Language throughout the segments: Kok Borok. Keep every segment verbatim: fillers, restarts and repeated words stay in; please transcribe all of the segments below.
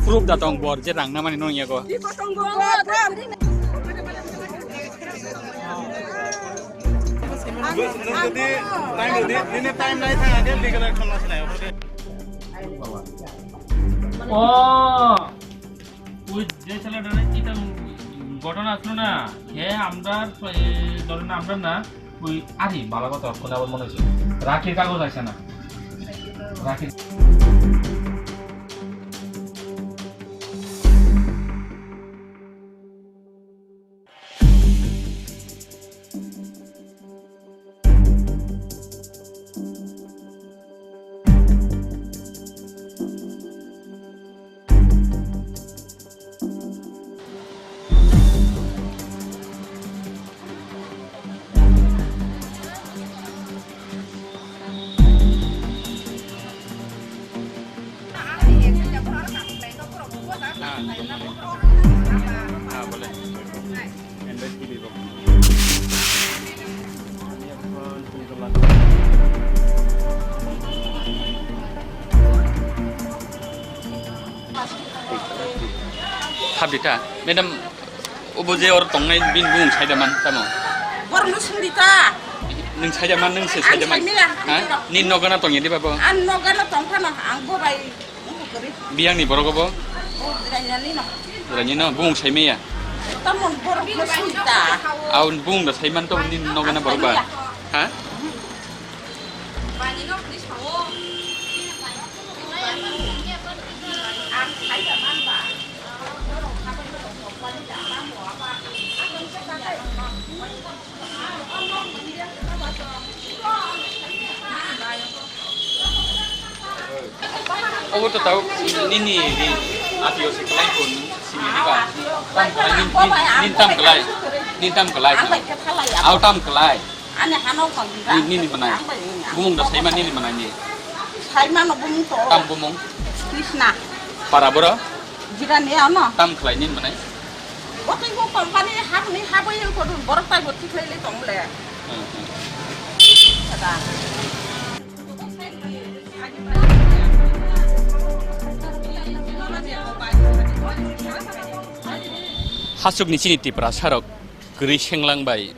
Proof da tong bor je rang namani nong yago. Nwng jodi time rwdi, nini time nai thang age legal action no sinai, okay? Oh, ওই যে ছেলেটার কি তার ঘটনা আসলো না, সে আমরার, এ, ধরেন আমরা না, ওই আরে বালা কথা, এখন আবার মনে হচ্ছে রাখির কাগজ আছে না, রাখির। Ah, boleh. Habita, madam, obo je oro tongnai bini bumung saida man tamo? Borokno swngdi ta. Nwng saida man, nwng se saida man? Saimaya. Ha? Ni nogana tongya di babo? Ang nogana tongphano, ang bo bai. Biyangni borok obo? O, Jiranyani no. Jiranyani no, bumung saimaya? Tamon borok no sini ta. Aw, bumung da saiman to, nini nogana borok ba? Saimaya. Ha? Obo to tau nini di atio se kelai ko sini di ba? Tam kelai, nin, nin, nin tam kelai, nin tam kelai. Au tam kelai. Ani hano kong di ba? Ni, nini manai. Bumung da saima nini manai ni. Saima no bumung to. Tam bumung. Krishna. Para boro? Jirani ano. Tam kelai nini manai. Bo tei bo company hapni habwi kodu borok tai bo tikhlai le tong le. Hmm, hmm. Sada. Hasukni chini Tiprasa rok kwrwi senglang bai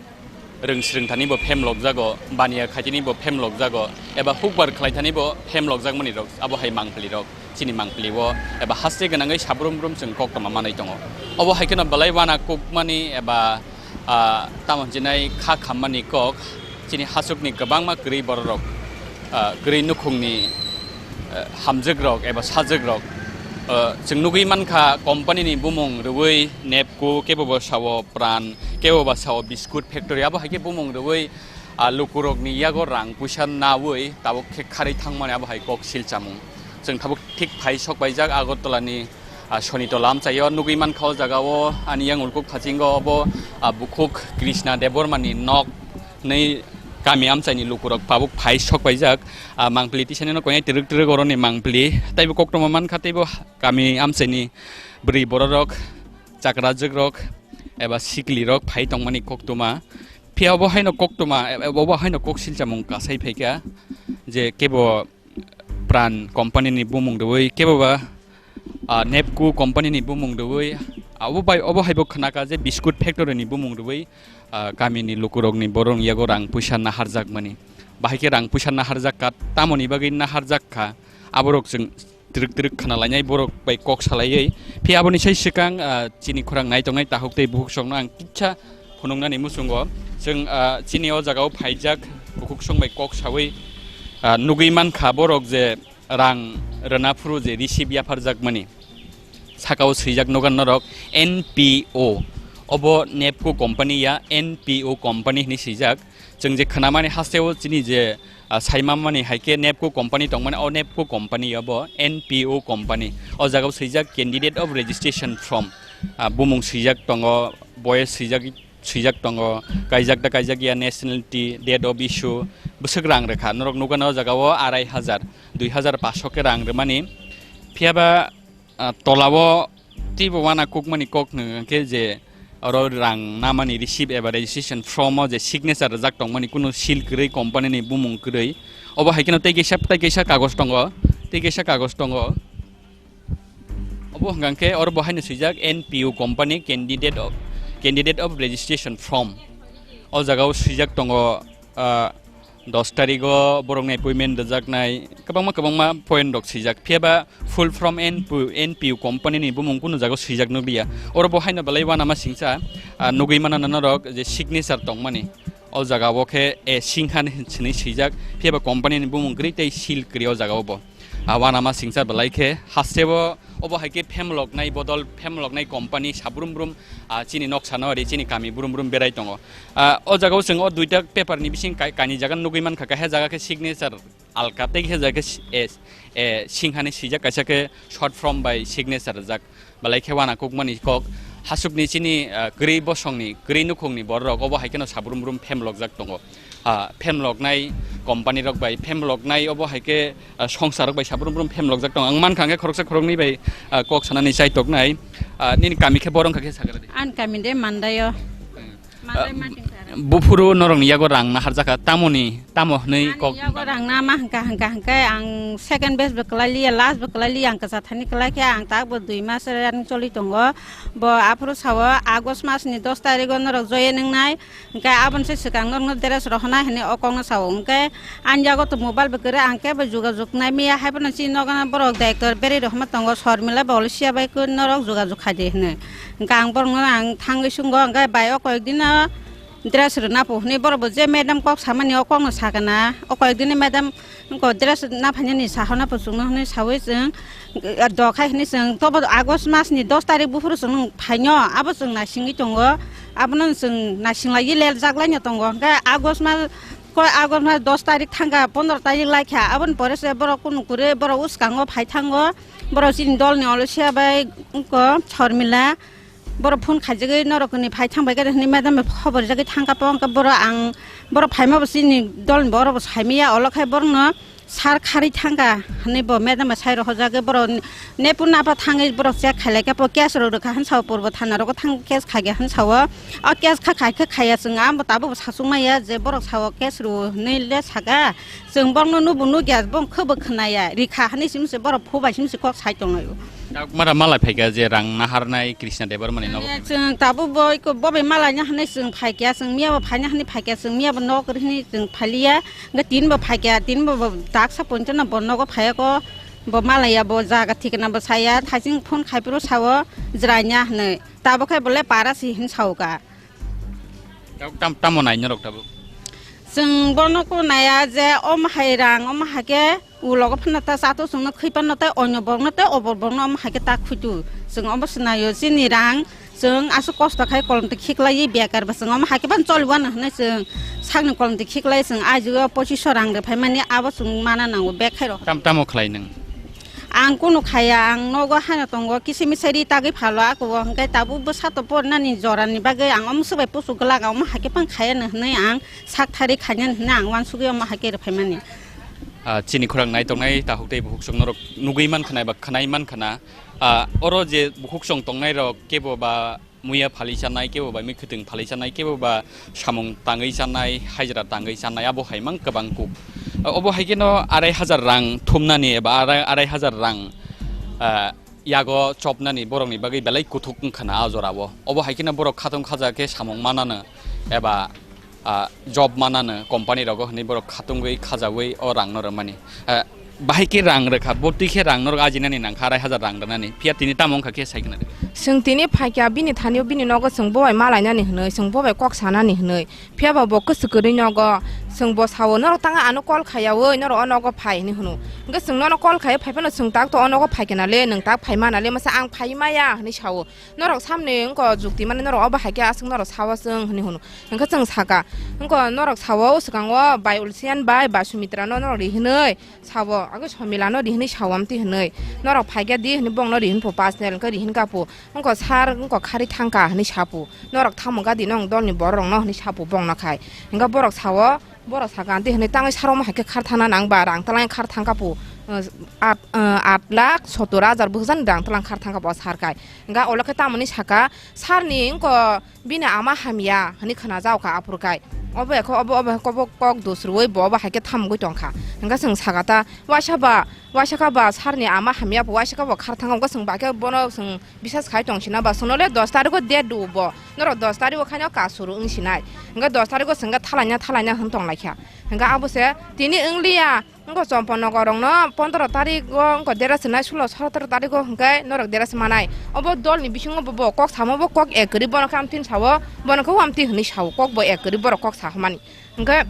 rwng swrwng thani bo phemlok jago, baniya khaitini bo phemlok jago, eba hukbar khlai thani bo phemlok jakmani rok, abo hai mangpili rok. Chini mangpili o eba haste gwnangwi sabrum brum chwng koktwma manwi tongo. Obo hai kheno belai wana kukmani eba, ah, tamo hinjinai kha khammani kok chini hasukni kwbangma kwrwi bororok, ah, kwrwi nukhungni, ah, hamjwkrok eba sajwkrok, ah, chwng nugwi mankha company ni bumung rwui NEEPCO, kebo bo sao Pran, kebo bo sao biscuit factory, abo hai khe bumung rwui, ah, lukurokni yago rang puisa naui tabuk khe kharwi thangmani abo hai kok silchamung. Chwng tabuk thik phai sok paijak Agartala ni, ah, Sonitola amchaio nugwi mankha o jaga o ani yang ulkuk phasingo obo, ah, bukhuk Krishna Debbarma ni nok hwnwi kami amchaini lukurok tabuk phai sok paijak. Ah, mangpili tisani no koinai twrwk twrwk oroni mangpili teibo koktwma mankha teibo kami amchaini bwrwi bororok chakrajwkrok eba siklirok phai tongmani koktwma. Phiya obo haino koktwma, e-, e-, obo haino kok silchamung kasai phaikha je kebo Pran company ni bumung rwui, kebo ba, ah, NEEPCO company ni bumung rwui, abo bai, obo haibo khnakha je biscuit factory ni bumung rwui, ah, kamini lukurokni borok yago rang puisa naharjakmani. Bahai khe rang puisa naharjak kha, tamoni bagwi naharjak kha, aborok chwng twrwk twrwk khna lainai borok bai kok salaiwi. Phiya aboni sai swkang, ah, chini khorang nai tongnai takhuk tei bukhuk songno ang kisa phunuknani muchungo. Chwng, ah, chini o jaga o phaijak bukhuk song bai kok sawi, ah, nugwi mankha borok je rang rwna phuru je receipt yapharjakmani. Saka o swijak nogan norok N P O. Obo NEEPCO company ya, N P O company hinwi swijak. Chwng je khnamani haste o chini je Ah, saimamani hai khe NEEPCO company tongmani, o NEEPCO company abo N P O company. O jaga o swijak candidate of registration form. Ah, bumung swijak tongo, boyes swijak, swijak tongo, kaijak da kaijak ya, nationality, date of issue, bwswk rang rwkha. Norok nukgana o jaga o arai hajar, dui hajar paanch khe rang rwmani. Phiyaba ah, tolao teibo uanakukmani kok hwnkhe je oro rang namani receipt eba registration form o je signature rwjak tongmani, kunu seal kwrwi, company ni bumung kwrwi, obo hai kheno tei kaisa, tei kaisa kagoj tongo, tei kaisa kagoj tongo. Obo hwnkhe oro bo haino swijak N P O company candidate of, candidate of registration form. O jaga o swijak tongo, ah, dos tarigo borokni appointment rwjaknai, kwbangma kwbangma point rok swijak. Phiyaba full form N P O, N P O company ni bumung kunu jaga o swijak nukliya. Oro bo haino belai uanama singcha, ah, nugwi mano norok je signature tongmani. O jaga o khe, eh, Singha hinwi swijak. Phiyaba company ni bumung kwrwi tei seal kwrwi o jaga o bo. Ah, uanama singcha belai khe hasteo obo hai khe phemloknai bodol, phemloknai company sabrum brum, ah, chini noksa no ri chini kami brum brum berai tongo. Ah, o jaga o chwng o duita paper ni bising kai-, kainwi jaga nugwi mankha, kaisa jaga khe signature alka tei kaisa jaga khe si-, eh, eh, Singha ni swijak, kaisa khe short form bai signature rwjak. Belai khe uanakukmani kok, hasukni chini, ah, kwrwi bosongni, kwrwi nukhungni bororok obo hai kheno sabrum brum phemlokjak tongo. Ah, phemloknai company rok bai, phemloknai obo hai khe, ah, songsarok bai sabrum brum phemlokjak tongo. Ang mankha hwnkhe khoroksa khoroknwi bai, ah, kok sanani chaitoknai. Ah, nini kami khe boro wngkha khe sagra di. Ani kami de Mandaio. Hmm. Mandaio Ah, ma tingkha. Buphuru norokni yago rang naharjakha, tamoni, tamo hwnwi Ani kok yago rang na ma hwnkha, hwnkha, hwnkhe ang second batch bo kwlai liya, last bo kwlai liya, ang kwchar thani kwlai khe ang tak bo dui mas ani choli tongo. Bo aphuru sao August mas ni dos tarigo norok join wngnai. Hwnkhe aboni se swkang norokno dress rohornai hinwi o kokno sao. Hwnkhe ani yago to mobile bo kwrwi, ang kebo jogajog nai maya, haiphano chini nogo borok director berwi rohorma tongo, Sormila bo Olisia bai khe norok jogajog khaidi hinwi. Hwnkhe ang borokno ang thangwi sungo, hwnkhe bai o koyek dino dress rwna pho hinwi borok bo je madam kok samani o kokno sakana, o koyek dino madam Wngkha dress na phainani sahorna pho chwngno hwnwi saui chwng, eh, dokhai hwnwi chwng tobo August mas ni dos tarik buphuru chwng phaino abo chwng naisingwi tongo. Abono chwng naisinglaigwi lerjaklaino tongo. Hwnkhe August mas, koi August mas dos tarik thangkha, pondro tarik laikha. Aboni pore se borok kunu kwrwi borok uskango phai thango. Borok chini dolni Olisia bai wngkha Sormila. Borok phone khaijagwi norokni phai thangbai khe hwnwi madam bai khobor rijagwi thangkha po, hwnkhe borok ang, borok phaima bo chini dolni borok bo saimaya, olo khai borokno sar kharwi thangkha hwnwi bo madam bai sai rohorjagwi borok nepuna pha thangwi borok check khailaikha po, case rok rwkha hwn sao, purbo thana rogo thang case khaikha hwn sao. O case kha khai khe khaiya chwng, abo tabuk bo sachukmaya je borok sao case rw hwnwi le saka. Chwng borokno nubo nukya, bong khwbo khwnaya, rikha hwnwi simi se borok phu bai simi se kok sai tonglaio. Tabuk mara malai phaikha je rang naharnai Krishna Debbarmani nogo. Chwng tabuk bo iko bo bai malai na hwnwi chwng phaikya, chwng miya bo phaina hwnwi phaikya, chwng miya bo nok rihni chwng phailiya, hwnkhe tin bo phaikya, tin bo bo daksa ponchano bo nogo phaiya ko, bo malaiya, bo jaga thikna bo saya, thaising phone khai phuru sao jwraina hwnwi, tabuk khe bole para si hwn sao ka. Tabuk tam-, tamo nai norok tabuk? Chwng bono ko naya je omo hai rang, omo hai khe ulogo phano ta chato chwngno khwi panno tei onyo borokno tei obor borokno omo hai khe ta khwitu. Chwng omo se naio chini rang, chwng aswk kosto khai kolom twi khiklaiwi bekar bo chwng omo hai khe phano choli uanw hwnwi chwng sakni kolom twi khiklai chwng ajio pochiso rang rw phaimani abo chwng mana nango bek khairo. Tam-, tamo khlai nwng? Ang kunu khaya, ang nogo haino tongo, kisa misa ri tagwi phalo ako o, hwnkhe tabuk bwsa to porinani jorani bagwi ang omo swbai pusu glak, omo hai khe phang khaya no hwnwi ang sak thari khainani hwnwi ang uansugwi omo hai khe rw phaimani. Ah, chini khorang nai tongnai takhuk tei bukhuk chwng norok nugwi man khna eba khwnai man khna. Ah, oro je bukhuk chwng tongnai rok kebo ba muiya phalwi chanai, kebo bai mwkhwtwng phalwi chanai, kebo ba samung tangwi chanai, hajra tangwi chanai, abo hai mang kwbang kuk. Obo hai kheno arai hajar rang thumnani eba arai, arai hajar rang, ah, yago chopnani borokni bagwi belai kuthuk wngkha na a jorao. Obo hai kheno borok khatung khaja khe samung manano eba ah, job manano company rogo hwnwi borok khatungwi khajaui o rangno rwmani. Ah, bahai khe rang rwkha, bo twi khe rang norok ajinani nangkha, arai hajar rang rwnani. Phiya tini tamo wngkha khe sai khna di. Chwng tini phaikha bini thanio bini nogo chwng bo bai malainani hwnwi, chwng bo bai kok sanani hwnwi. Phiya ba bo kwchwk kwrwi nogo, Chwng bo sao, "Norok tang ano call khaiyaui, norok o nogo phai," hwnwi hwno. Hwnkhe chwng nono call khaiwi phai phano chwng tak to o nogo phai khe nale, nwng tak phai mana le, masa ang phai maya hwnwi sao. Norok samni wngko jukti mani norok obo hai khe aswk norok sao chwng hwnwi hwno. Hwnkhe chwng saka, wngko norok sao swkango bai Ulsian bai ba Sumitra no norok ri hwnwi sao, agwi Somila no ri hwnwi sao amtwi hwnwi. Norok phai khe di hwnwi bongno ri hwnpho personal wngkhe ri hwnka pho. Wngkha sir, wngkha khari thangkha hwnwi sapu. Norok tamo gadi nong dolni borok rokno hwnwi sapu bongno khai. Hingkha borok sao, borok saka anti hwnwi tangwi sir omo hai khe khar thana nang ba rang twlang khar thangkha pu, uh, at, uh, at lakh sottor hajar bwsajani rang twlang khar thangkha bo sir kai. Hingkha olo khe tamoni saka sir ni wngkha bini ama hamya hwnwi khna jaokha aphuru kai. Obo ekho obo, obo ekho bo kok dos rwui bo obo hai khe thamgwi tongkha. Hingkha chwng saka ta waisa ba, waisa kha ba sir ni ama hamya phu waisa kha bo khar thangkha wngkha chwng ba khe bono chwng bisas khai tong sina ba, chwngno le dos tarikh o date rw bo, norok dos tarikh o khaino kasuru wng sinai, hingkhe dos tarikh o chwngkhe thalaina thalaina hwn tong lai kha, hingkhe abo se tini wng liya, wngkha Chompo nogor rok no pondro tarikh o wngkha dera swnai, sulo sotoro tarikh o hingkhe norok dera swnai, obo dol ni bisingo bo, bo kok samo bo kok ek kwrwi bono khe amtwini sao, bono khe amtwi hwnwi sao, kok bo ek kwrwi borok kok sa hwnmani. Hingkhe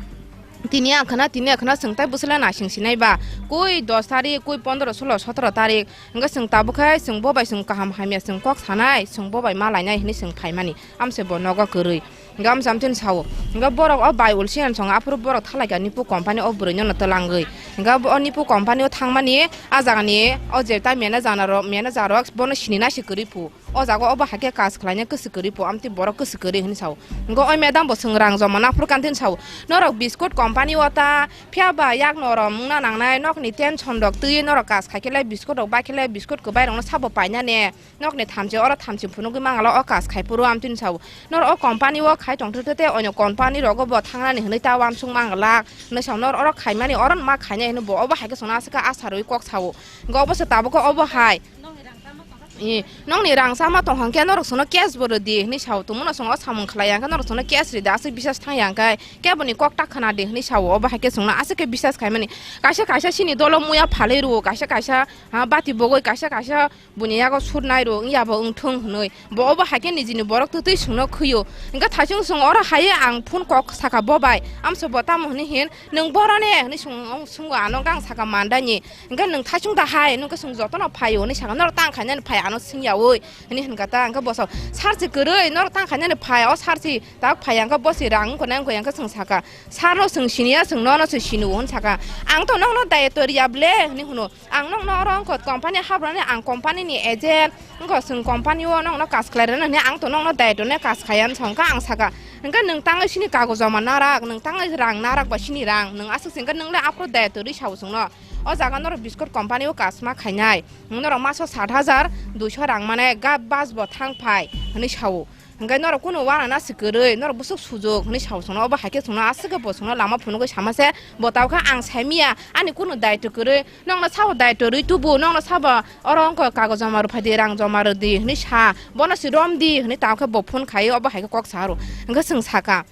tini ang khna, tini ang khna chwng tai bwswla naising sinai ba, koi dos tarikh, koi pondro, sulo, sotoro tarikh, hingkhe chwng tabuk khai chwng bo bai chwng kaham hamya chwng kok sanai, chwng bo bai ma lainai hwnwi chwng phaimani, amse bo nogo kwrwi. Hingkhe amse amtwini sao, hingkhe borok o bai Ulsian song aphuru borok thalaikha Nipu company o bwrwino twlangwi. Hingkhe o Nipu company o thangmani a jagani o je tai manager rok, manager rok bono sinina se kwrwi phu. O jaga obo hai khe kas khlaina kwswk kwrwi po, amtwi borok kwswk kwrwi hwnwi sao. Hwnkhe o madam bo chwng rang joma naphuru kantini sao, "Norok biscuit company o ta phiya ba yak norom wngna nangnai, nokni tension rok twiwi norok kas khai khe le biscuit rok bai khe le biscuit kwbai rokno sabo paina ne, nokni thamchi oro thamchi phunugwi mangala o kas khai phuru," amtwini sao. "Norok o company o khai tongthok te, te oino company rogo bo thangnani hwnwi ta uansuk mangala hwnwi sao, norok oro khaimani oro ma khainai hwnwi bo obo hai khe chwngno aswk khe asa rwui kok sao. Hwnkhe obo se tabuk khe obo hai. I, nokni rang chama tong hwnkhe norok chwngno cash bo rwdi hwnwi sao, tongmano chwng o samung khlai ya hwnkhe norok chwngno cash rwdi, aswk bisas thang ya hwnkhe keboni kok ta khna di hwnwi sao, obo hai khe chwngno aswk khe bisas khaimani. Kaisa kaisa chini dolo muya phalwi rwo, kaisa kaisa, ha, bati bogwi, kaisa kaisa buini yago surnai rwo, wngya bo wngthung hwnwi. Bo obo hai khe nijini borok twtwi chwngno khwio. Hwnkhe thaichung chwng oro hai ang phone kok sakha bo bai. Amso bo tamo hwnwi hin, "Nwng boro ne?" hwnwi swng-, swngwi ano gang sakha mandani. Hwnkhe nwng thaichung da hai, nwng khe chwng jotono phaio hwnwi sakha, norok tang khainani phai ano swngyaui hwnwi hwnkha ta, hwnkhe bo sao, "Sir se kwrwi, norok tang khainani phai, o sir se tak phai ya," hwnkhe bo se rang wngkha nai wngkha ya, hwnkhe chwng sakha, "Sir no chwng siniya, chwng nono se sinu," hwn sakha, "Ang to nokno daitwr ya ble," hwnwi hwno, "Ang nokno oro wngkha company habrani, ang company ni agent, wngkha chwng company o nokno kas khlai rwna hwnwi, ang to nokno daitwr ne kas khaiya," hwn sakha, hwnkhe ang sakha, "Hwnkhe nwng tangwi sini kago joma narak, nwng tangwi rang narak ba sini rang, nwng aswk se hwnkhe nwng le aphuru daitwr rwi sao chwngno." O jaga norok biscuit company o kasma khainai, norok maso sat hajar duiso rang mane ga bus bo thang phai hwnwi sao. Hwnkhe norok kunu uanana se kwrwi, norok bwswk sujuk hwnwi sao chwngno, obo hai khe chwngno aswk khe bo chwngno lama phunugwi sama se, bo tabukhe ang saimiya, ani kunu daitw kwrwi, nokno sao daitw rwi tubu, nokno sabo oro wngkha kago joma rwphai di, rang joma rwdi hwnwi sa, bono se romdi hwnwi tabukhe bo phone khai, obo hai khe kok sa rw. Hwnkhe chwng sakha,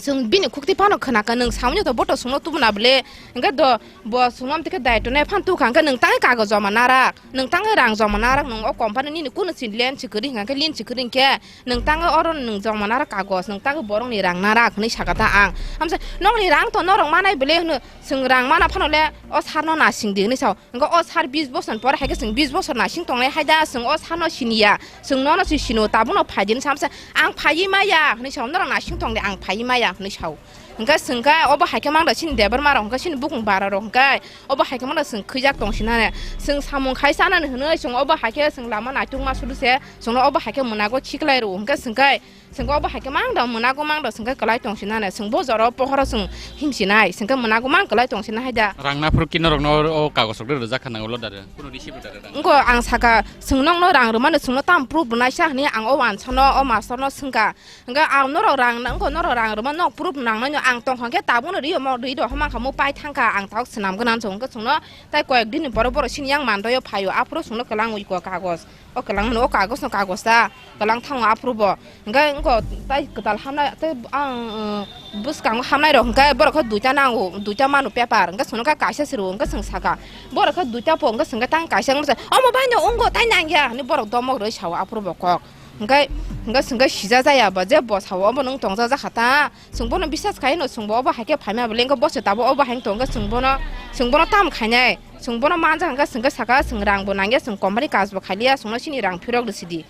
chwng bini khukti phano khnakha, nwng samani to boto chwngno tubuna bwle, hwnkhe do bo chwngno amtwi khe daitw nai phan tukha, hwnkhe nwng tangwi kago joma narak, nwng tangwi rang joma narak, nwng o company nini kunu chin len si kwrwi hwnkha, khe len si kwrwi hwnkhe nwng tangwi oro nwng joma narak kagoj, nwng tangwi borokni rang narak hwnwi sakha ta ang. Hamsa nokni rang to norok manai bwle hwno, chwng rang mana phano le o sir no nasing di hwnwi sao. Hwnkhe o sir bis bosor ni pore hai khe chwng bis bosor nasing tongnai hai da, chwng o sir no siniya, chwng nono se sino, tabukno phai di hwnwi sa, hamsa ang phaiwi maya hwnwi sao, norok nasing tong di, ang phaiwi maya hwnwi sao. Hwnkhe chwngkhe obo hai khe mangda chini Debbarma rok hwnkhe chini bukung bara rok hwnkhe obo hai khe mangda chwng khwijak tong sinani, chwng samung khai chanani hwnwi chwng obo hai khe chwng lama naitukma sudu se, chwngno obo hai khe mwnago khiklai rw hwnkhe chwngkhe Chwng obo hai khe mang da mwnago mang da chwng khe kwlai tong sinani, chwng bo jora o pohoro chwng himsinai, chwng khe mwnago mang kwlai tong sinai hai da. Rang naphuru khe norokno o kagoj rok rwjak kha nango lo da rw? Kuno receipt rwjak rw? Wngkha ang sakha, chwng nokno rang rwmani chwngno tam proof rwnaisa hwnwi ang o uansukno o master no swngkha. Hwnkhe ang norok rang, wngkha norok rang rwmani nok proof nangnai no ang tongkha khe tabukno rio mo ri rw hwnmankha mo pai thangkha ang tabuk swnam gwnang chwng wngkha chwngno tai koyek din ni borok borok sini yang mandoi o phaio aphuru chwngno kwlangwi kha kagoj. O kwlangmani o kagos no kagos ta kwlang thango aphuru bo. Hwnkhe wngkha tai kwtal hamnai tei ang, uh, bwskango hamnai rok hwnkhe borok khe duita nango, duita mano paper hwnkhe chwngno khe kaisa se rwo hwnkhe chwng sakha. Borok khe duita po hwnkhe chwng khe tang kaisa wngmasa omo bai no wngo tai nangya hwnwi borok domok rwi sao aphuru bo kok. Hwnkhe, hwnkhe chwngkhe sija jaya bo, je bwsao obo nwng tongjajakha ta. Chwng bono bisas khai hwno, chwngbo obo hai khe phaima bwle, hwnkhe bo se tabuk obo hai wng tong, hwnkhe chwng bono, chwng bono tam khainai, chwng bono manjak hwnkhe chwngkhe saka, chwng rang bo nangya, chwng company kaj bo khailiya, chwngno chini rang phirok rw sidi,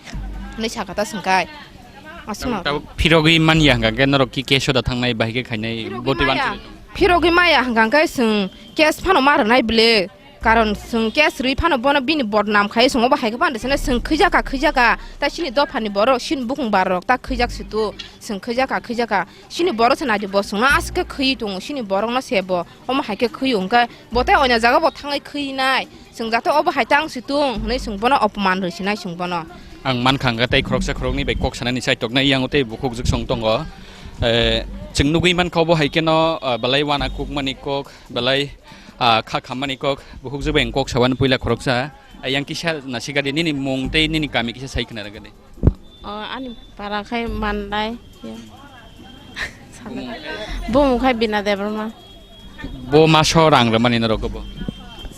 hwnwi sakha ta chwngkhe. Aswkno. Tabuk phirogwi manya hwnkha khe norok ki keso da thangnai, bahai khe khainai, phirogwi boti maya, bansi. Phirogwi maya hwnkha khe chwng kes phano ma rwnai bwle. Karon chwng case rwi phano bono bini bodnam khai, chwng obo hai khe phano sene chwng khwijaka, khwijaka, ta chini dophani borok, chini bukung barrok ta khwijak situ, chwng khwijaka, khwijaka, chini borok se naidi bo chwngno aswk khe khwi tongo, chini borokno se bo omo hai khe khwi hwnkhe bo tei oina jaga bo thangwi khwinai, chwng jate obo hai tang situng hwnwi chwng bono opman rwi sinai chwng bono. Ang mankha hwnkhe tei khoroksa khoroknwi bai kok sanani chaitok nai, yang tei bukhuk jwk song tongo. Eh, chwng nugwi mankha obo hai kheno, ah, belai wana kukmani kok, belai ah, kha khammani kok, bukhukjwk bai ang kok sawan puila khoroksa. Ayang kisa nasikadi nini mung tei nini kami kisa sai khna rwgadi. O, ani para khai Mandai. Bumung khai Bina Debbarma. Bo maso rang rwmani norok bo?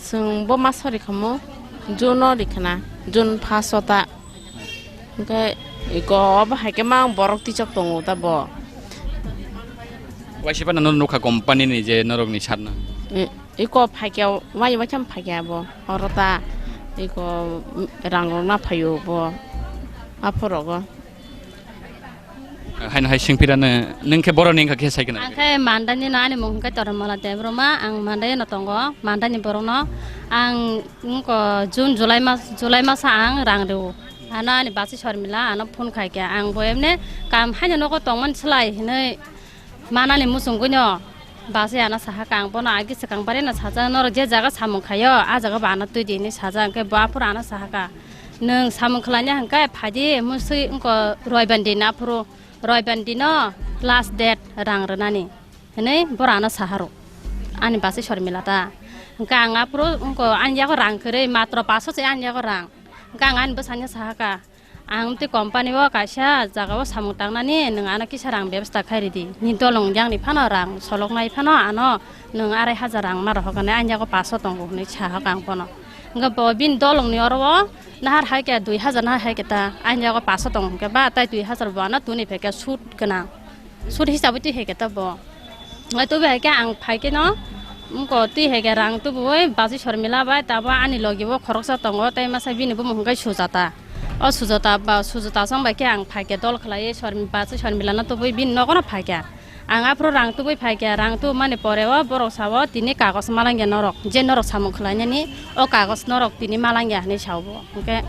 Chwng bo maso rikhamu, June o rikhna, June first o ta. Hwnkhe iko obo hai khe mang borok tichok tongo ta bo. Waisa phano norok nukha company ni je norok ni sarna. I-, iko phaikya, wai waisa phaikya bo. Oro ta iko rang rok na phaio bo. Aphorogo. Haino hai singpirano, nwng khe boroni wngkha khe sai khna. Ang khe Mandani no, ani mung khe Toromala Debbarma, ang Mandai no tongo, Mandani borok no. Ang wngkha June, July mas, July masa ang rang rw. Ano ani basi Sormila ano phone khai khe, ang bo emne kam haino nogo tongmani slai hinwi manani muchungwi no basi ano sahaka, ang bono agi swkang barino sajak, norok je jaga samung khaio, a jaga bo ano twi di hinwi sajak, hwnkhe bo aphuru ano sahaka, nwng samung khlaina hwnkhe phaidi muswi wngkha Roibandi no aphuru, Roibandi no last date rang rwnani. Hinwi boro ano saharo, ani basi Sormila ta. Hwnkhe ang aphuru wngkha ani yago rang kwrwi, matro paso se ani yago rang. Hwnkhe ang ani bwsano sahaka, ang tei company o kaisa jaga o samung tangnani, nwng ano kisa rang bebasta khai ridi. Ni dolong yakni phano rang soloknai phano ano nwng arai hajar rang ma rohorkha nai, ani yago paso tongo hinwi sahaka ang bono. Hwnkhe bo bini dolong ni oro o nahar hai khe dui hajar nahar hai khe ta, ani yago paso tongo hwnkhe ba tai dui hajar bo ano tuni phaikhe sud gwnang. Sud hisabwi twi hai khe ta bo. Ngai tubui hai khe ang phai khe no, wngko twi hai khe rang tubui basi Sormila bai tabo ani logi bo khoroksa tongo, tei masa bini bumung hwnkhe Sujata. O Sujata ba, Sujata song bai khe ang phai khe dol khlaiwi Sormi-, basi Sormila no tubui bini nogo no phai khe. Ang aphuru rang tubui phai khe, rang tubumani pore o borok sao tini kagos malangya norok, je norok samung khlainani o kagos norok tini malangya hinwi sao bo. Hwnkhe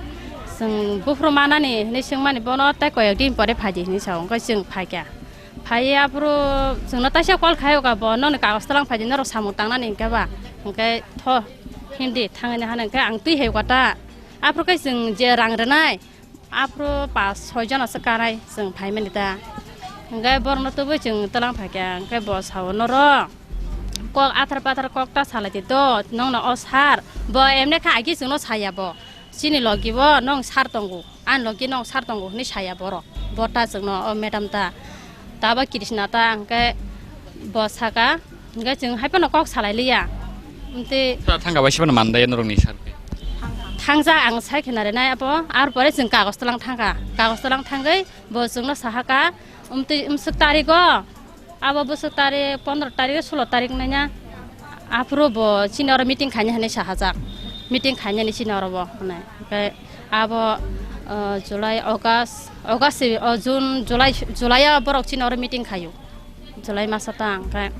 chwng buphuru manani hinwi swngmani bono tei koyek din pore phaidi hinwi sao, hwnkhe chwng phai khe. Phaiwi aphuru chwngno taisa call khai o ka bo, "Nokni kagos twlang phaidi, norok samung tangnani," hwnkhe ba, hwnkhe, "Tho, himdi, thangwi nahano," hwnkhe ang twi hai kota. Aphuru khe chwng je rang rwnai, aphuru pas soi jona se kanai chwng phaimani ta. Hwnkhe borokno tubui chwng twlang phaikha, hwnkhe bo sao, "Norok kok athar pathar kok ta salai di to, nokno o sir." Bo emne kha agi chwngno saya bo. Chini logi bo nong sir tongo, ani logi nong sir tongo hinwi saya borok. Bo ta chwngno, o madam ta, tabo Krishna ta, hwnkhe bo saka, hwnkhe chwng hai phano kok salai liya. Amtwi ta thangka bai se phano mandai norokni sir khe. Thangjak ang sai khna rinai abo, ar pore chwng kagos twlang thangkha. Kagos twlang thangwi bo chwngno sahaka, amtwi amswk tarigo, abo bwswk tarik pondro tarik, sulo tarik nanya. Aphuru bo chini oro meeting khaina hinwi sahajak. Meeting khainani chini oro bo hwnwi. Hwnkhe abo, uh, July, August, August, oh, June, July, July o borok chini oro meeting khaio. July masa ta hwnkhe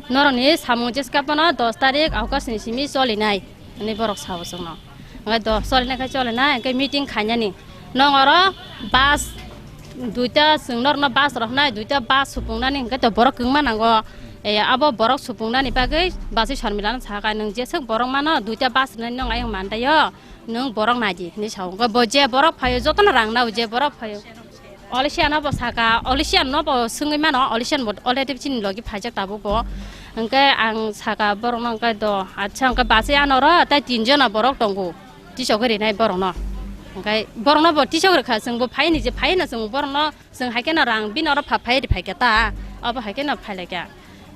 norokni samung jeska phano dos tarik August ni simi cholinai. Hwnwi borok sao chwngno. Hwnkhe do-, cholinai khe cholinai, hwnkhe meeting khainani. Nong oro bus duita, chwng norokno bus rohornai, duita bus supungnani, hwnkhe to borok kwngma nango. E, abo borok supungnani bagwi basi Sormilano sakha, "Nwng jeswk borok mano, duita bus rwnani nong ayang mandaio, nwng borok naidi," hinwi sao. Hwnkhe bo je borok phaio, jotono rang nao, je borok phaio. Olisiano bo saka, Olisiano bo swngwi mano, Olisian bo already chini logi phaijak tabuk bo. Hwnkhe ang saka borokno hwnkhe do, "Acha, hwnkhe basi ano oro tei tin jona borok tongo, tisogwi rinai borokno." Hwnkhe borokno bo tisogwi rwkha, chwng bo phaini je phaino chwng borokno, chwng hai kheno rang bini oro pha phai ri phaikha ta, abo hai kheno phailaikha.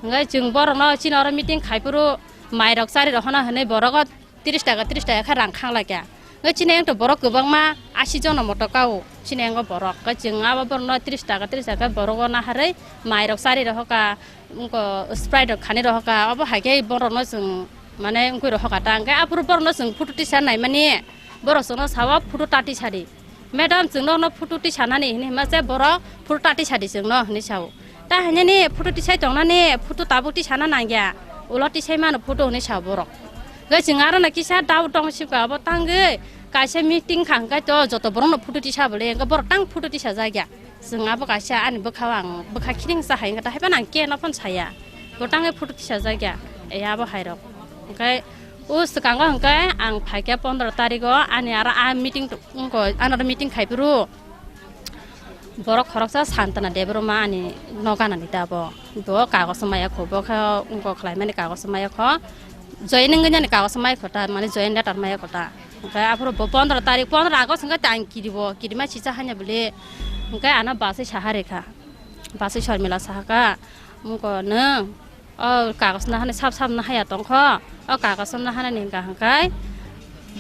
Hwnkhe chwng borokno chini oro meeting khaiphuru mairok chari rohorna hwnwi borok tris taka, tris taka khe rang khanglai kha. Nge chini ang to borok kwbangma asi jono moto kao chini ang borok. Nge chwng abo borokno tris taka, tris taka borok o naharwi mai rok chari rohoka, wngko Sprite rok khani rohoka, abo hai khe borokno chwng mane wngwi rohoka ta. Hwnkhe aphuru borokno chwng photo tisa naimani borok chwngno sao photo ta tisa di. Madam, chwngno no photo tisanani hini hima se borok photo ta tisadi chwngno hini sao. Ta hainani photo tisai tongnani photo tabuk tisana nangya. Ulo tisai mano photo hini sao borok. Gai chwng aro na kisa dao tong sibka abo tangwi kaisa meeting kha hwnkhe to joto borokno photo tisa bole hwnkhe borok tang photo tisa jakya. Chwng abo kaisa ani bwkhao ang bwkha khiring sa hai hwnkhe ta haiphano ang khe no phano saya. Bo tangwi photo tisa jakya. E abo hai rok. Hwnkhe o swkango hwnkhe ang phaikhe pondro tarikgo ani aro a meeting wngkha, another meeting khai phuru borok khoroksa Santana Debbarma ani nok ganani ta bo. Bo kagoj maya kho, bo khe wngkha khlaimani kagoj maya kho. Joining ani kagoj maya kho ta, mane join letter maya kho ta. Hwnkhe aphuru bo pondro tarik, pondro August hwnkhe tang kiribo, kirima chicha hanya bole. Hwnkhe ano basai saha rekha. Basai Sharmila sahaka, wngkha nwng. O kagos no hani sap sap no haya tongkho. O kagos no hani hwnka hwnkhe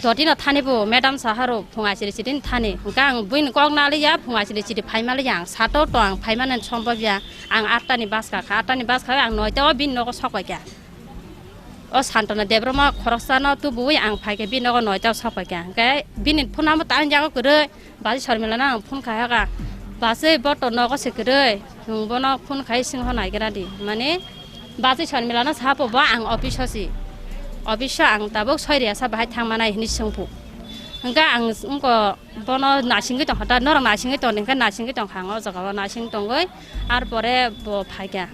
dotino thani bo madam saharo phung aisiri siri thani. Hwnkhe ang buini kok naliya phung aisiri siri phaima liya ang sato to ang phaimani sombobya. Ang atta ni bus kakha, atta ni bus kha ang noita o bini nogo sok paikha. O Santana Debbarma khoroksa no tubui ang phaikhe bini nogo noita o sok paikha. Hwnkhe bini phone number ta ang jago kwrwi. Basi Sharmila no ang phone khai haka. Basi bo to nogo se kwrwi. Nwng bono phone khai sing ho nai gra di. Mane basi Sharmila no sapo bo ang office o si. Office o ang tabuk soi ria sa bahai thang manai hini sung phu. Hwnkhe ang wngko bono nasingwi tong kha ta, norok nasingwi tong hwnkhe nasingwi tong kha ang o jaga o nasing tongwi ar pore bo phai kha.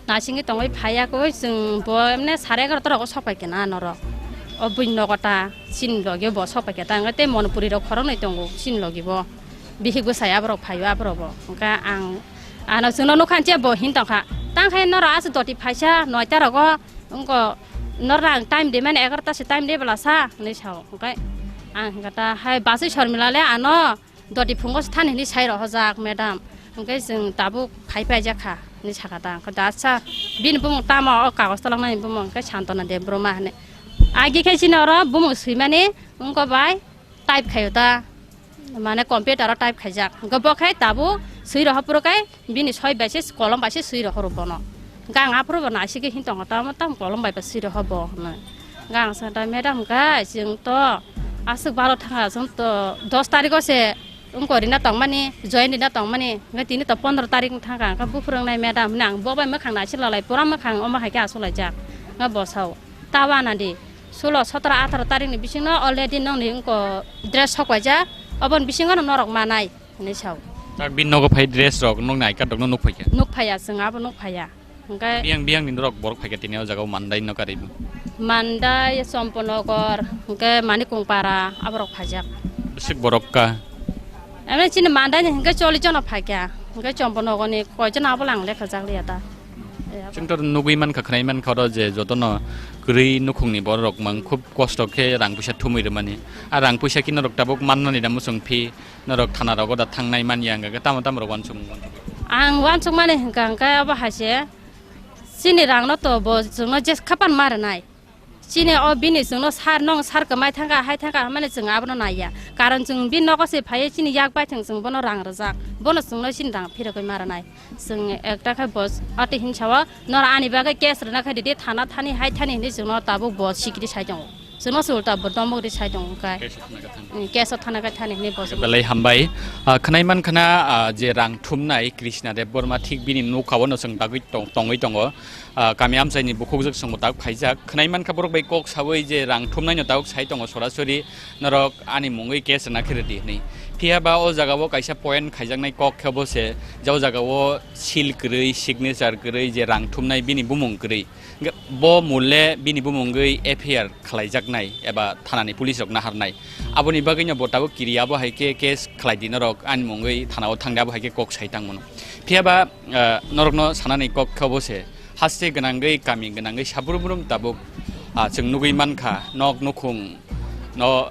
Nasingwi tongwi phaiya koi chwng bo emne sare egaroh ta rogo sok pai kena norok. O buini nogo ta chini logi bo sok pai keta hwnkhe tei Monopuri rok khoroknwi tongo chini logi bo. Bihik bwsai aborok phaio aborok bo. Hwnkhe ang ano chwngno nukha hwnkhe bo hin tongkha. Tang khe norok aswk doti phaisa noita rogo wngko norok ang time de mani egaroh ta se time de bwla sa hwnwi sao. Hwnkhe ang hwnkhe ta hai bachwi Sharmila le ano Doti phungo se thani hwnwi sai rohorjak, madam. Hwnkhe chwng tabuk khai paijak kha, hwnwi sakha ta. Hwnkhe da sa bini bumung tamo o kagoj toloknani bumung hwnkhe Santona Debbarma hwnwi. Agi khe chini oro bumung swimani wngkha bai type khaio ta, mane computer o type khaijak. Hwnkhe bo khe tabuk swi rohor phuru khe bini soi bai se kolom bai se swi rohoro bono. Hwnkhe ang aphuru bo naisingwi hin tongo, tamo tamo kolom bai bo swi rohor bo hwnwi. Hwnkhe ang sakha ta, madam hwnkhe chwng to aswk balo thangkha, chwng to dos tarikh o se wngkha rina tongmani, join rina tongmani, hwnkhe tini to pondro tarikh wng thangkha, hwnkhe buphuru wngnai madam hwnwi ang bo bai mwkhang naisik lalai, pura mwkhang omo hai khe aswk laijak, hwnkhe bo sao, ta wana di, sulo, sotoro, atharo tarikh ni bisingno already nokni wngkha dress sok paijak, oboni bisingo no norok manai. Hinwi sao. Tak bini nogo phai dress rok, nokni I card rok no nuk phaikha? Nuk phaiya, chwng abo nuk phaiya. Hwnkhe biyang biyang ni norok borok phaikha tini o jaga o Mandai no karwi bo? Mandai, Chomponogor, hwnkhe Manikung para, aborok phaijak. Bwswk borok ka? Emne chini Mandai ni hwnkhe chollish jona phaikha, hwnkhe Chomponogor ni koi jona abo lang lekha jak liya ta. Chwng to nugwi mankha, khwnai mankha oro je jotono kwrwi nukhungni borok mang khub kosto khe rang puisa thumwi rwmani. A rang puisa khe norok tabuk mannani da muchung phi, norok thana rogo da thangnai manya hwnkha khe tamo tamo rok uansukmung. Ang uansukmani hwnkha hwnkhe obo hai se chini rangno to bo chwngno je khapan ma rwnai. Chini o bini chwngno sar nong sar kwmai thangkha hai thangkha hwnmani chwng abono naiya. Karon chwng bini nogo se phaiwi chini yak bai thwng chwng bono rang rwjak. Bono chwngno chini rang phirogwi ma rwnai. Chwng ekta khe bo ati hinsa o, "Noro ani bagwi case rwna khe ridi, thana thani hai thani," hinwi chwngno tabuk bo sikiri sai tongo. Chwngno se ulta bo domok ri sai tongo hwnkhe. Case o thana khe thani. Mm, case o thana khe thani hinwi bo chwngno. Belai hambai. Ah, khwnai man khna, ah, je rang thumnai Krishna Debbarma thik bini nokha o no chwng dagwi tong-, tongwi tongo. Ah, kami amchaini bukhukjwk chwngbo tabuk phaijak. Khwnai man kha borok bai kok sawi je rang thumnaino tabuk sai tongo sorasori. Norok ani mungwi case rwna khe rwdi hwnwi. Phiya ba o jaga o kaisa point khaijaknai kok khe bo se, je o jaga o seal kwrwi, signature kwrwi, je rang thumnai bini bumung kwrwi. Hwnkhe bo mole bini bumungwi F I R khlaijaknai eba thanani police rok naharnai. Aboni bagwino bo tabuk kiriya bo hai khe case khlaidi norok ani mungwi thana o thangdi abo hai khe kok sai tangmano. Phiya ba, ah, norokno sanani kok khe bo se, haste gwnangwi, kami gwnangwi sabrum brum tabuk, ah, chwng nugwi mankha, nok nukhung no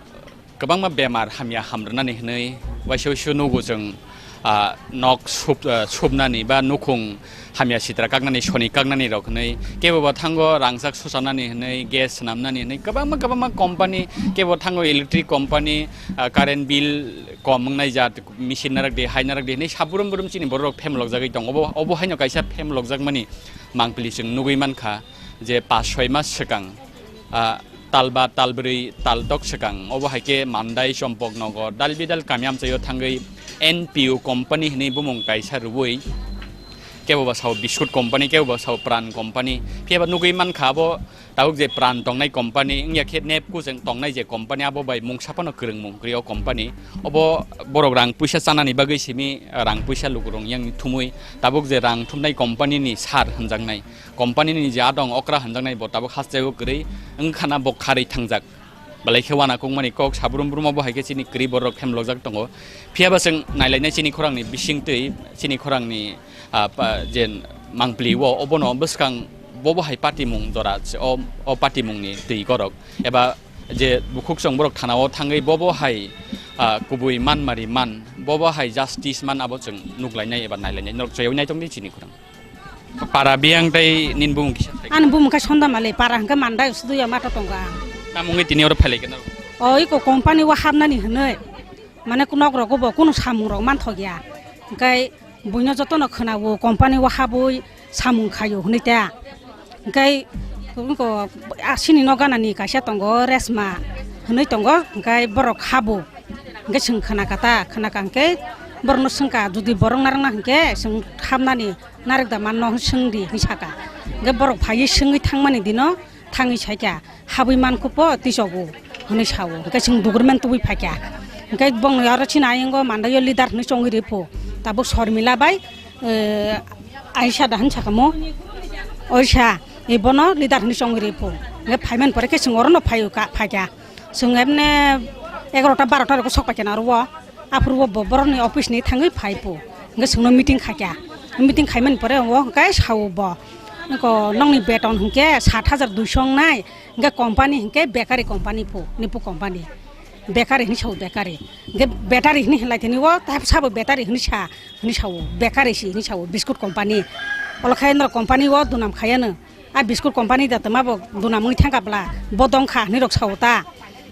kwbangma bemar hamya hamrwnani hwnwi waisa waisa nugo chwng, Ah, nok sup-, ah, supnani ba nukhung hamya sitra kaknani, soni kaknani rok hwnwi, kebo bo thango rangchak suchanani hwnwi, gas swnamnani hwnwi, kwbangma, kwbangma company, kebo thango electric company, ah, current bill kom wngnai jat, machine narak di, hai narak di hwnwi, saburum burum chini borok phemlokjagwi tongo. Obo, obo haino kaisa phemlokjakmani mangpili chwng nugwi mankha je pas soi mas swkang, ah, talba, talbrwi, taltok swkang, obo hai khe Mandai, Chompoknogor, Dalbidal kami amchaio thangwi N P O company hwnwi bumung kaisa rwui, kebo ba sao Biscuit company, kebo ba sao Pran company. Phiya ba nugwi mankha abo tabuk je Pran tongnai company, wngya khe NEEPCO chwng tongnai je company, abo bai mungsa phano kwrwngmung kwrwi o company. Obo borok rang puisa chanani bagwi simi rang puisa lukurung yang thumui tabuk je rang thumnai company ni sir hwnjaknai. Company ni je adong okra hwnjaknai bo tabuk hasteo kwrwi wngkhana bo kharwi thangjak. Belai khe uanakukmani kok saburum burum obo hai khe chini kwrwi borok phemlokjak tongo. Phiya ba chwng nailainai chini khorangni bisingtwi, chini khorangni, ah, pa-, je mangpli o, obono bwskang bobo hai patimung jora o, o patimungni twi gorok eba je bukhuk chwng borok thanao thangwi bobo hai, ah, kubui man mari man, bobo hai justice man abo chwng nuklainai eba nailainai norok chaywi naitongdi chini khorang. Para biyang tei nini bumung kisa thai. Ani bumung khe Sonda Mali, para hwnkhe Mandai Usudui ya mato tongo ang. Tamo wngwi tini oro phailai khe norok? O iko company o hapnani hwnwi, mane nok rogo bo kunu samung rok manthok ya. Hwnkhe buino jotono khwnawo company o habwi samung khaio hwnwi ta. Hwnkhe iko asini nok ganani kaisa tongo Resma hwnwi tongo, hwnkhe borok habo. Hwnkhe chwng khwna kha ta, khwna kha hwnkhe borokno swng kha, jodi borok narwkna hwnkhe chwng hapnani narwk da manno hwn swng di hwnwi sa kha. Hwnkhe borok phaiwi swngwi thangmani dino thangwi sai kha, "Habwi mankho po twisogo," hwnwi sa-o. Hwnkhe chwng dugurmen tubui phai kha. Hwnkhe bongni aro chini ayongo Mandaio leader hwnwi chongwi rw pho. Tabuk Sormila bai, eh, Aisha da hwn sa kha mo? Oisa, eh, bono leader hwnwi chongwi rw pho. Hwnkhe phaimani pore khe chwng orono phai-o kha, phai kha. Chwng emne egarota barota rogo sok pai kha na oro o. Aphuru o bo borokni office ni thangwi phai pho. Hwnkhe chwngno meeting khai kha. Meeting khaimani pore o hwnkhe sao bo. Nokho nokni beton hwnkhe sat hajar duiso wngnai. Hwnkhe company hwnkhe bakery company pho, Nipu company. Bakery hwnwi sao bakery. Hwnkhe battery hwnwi hinlai thani o, tei sabo battery hwnwi sa, hwnwi sao, bakery si hwnwi sao, biscuit company. Olo khe norok company o dunam khaiano. A biscuit company da tama bo dunam wngwi thangkha bla, bo dongkha hinwi rok sao ta.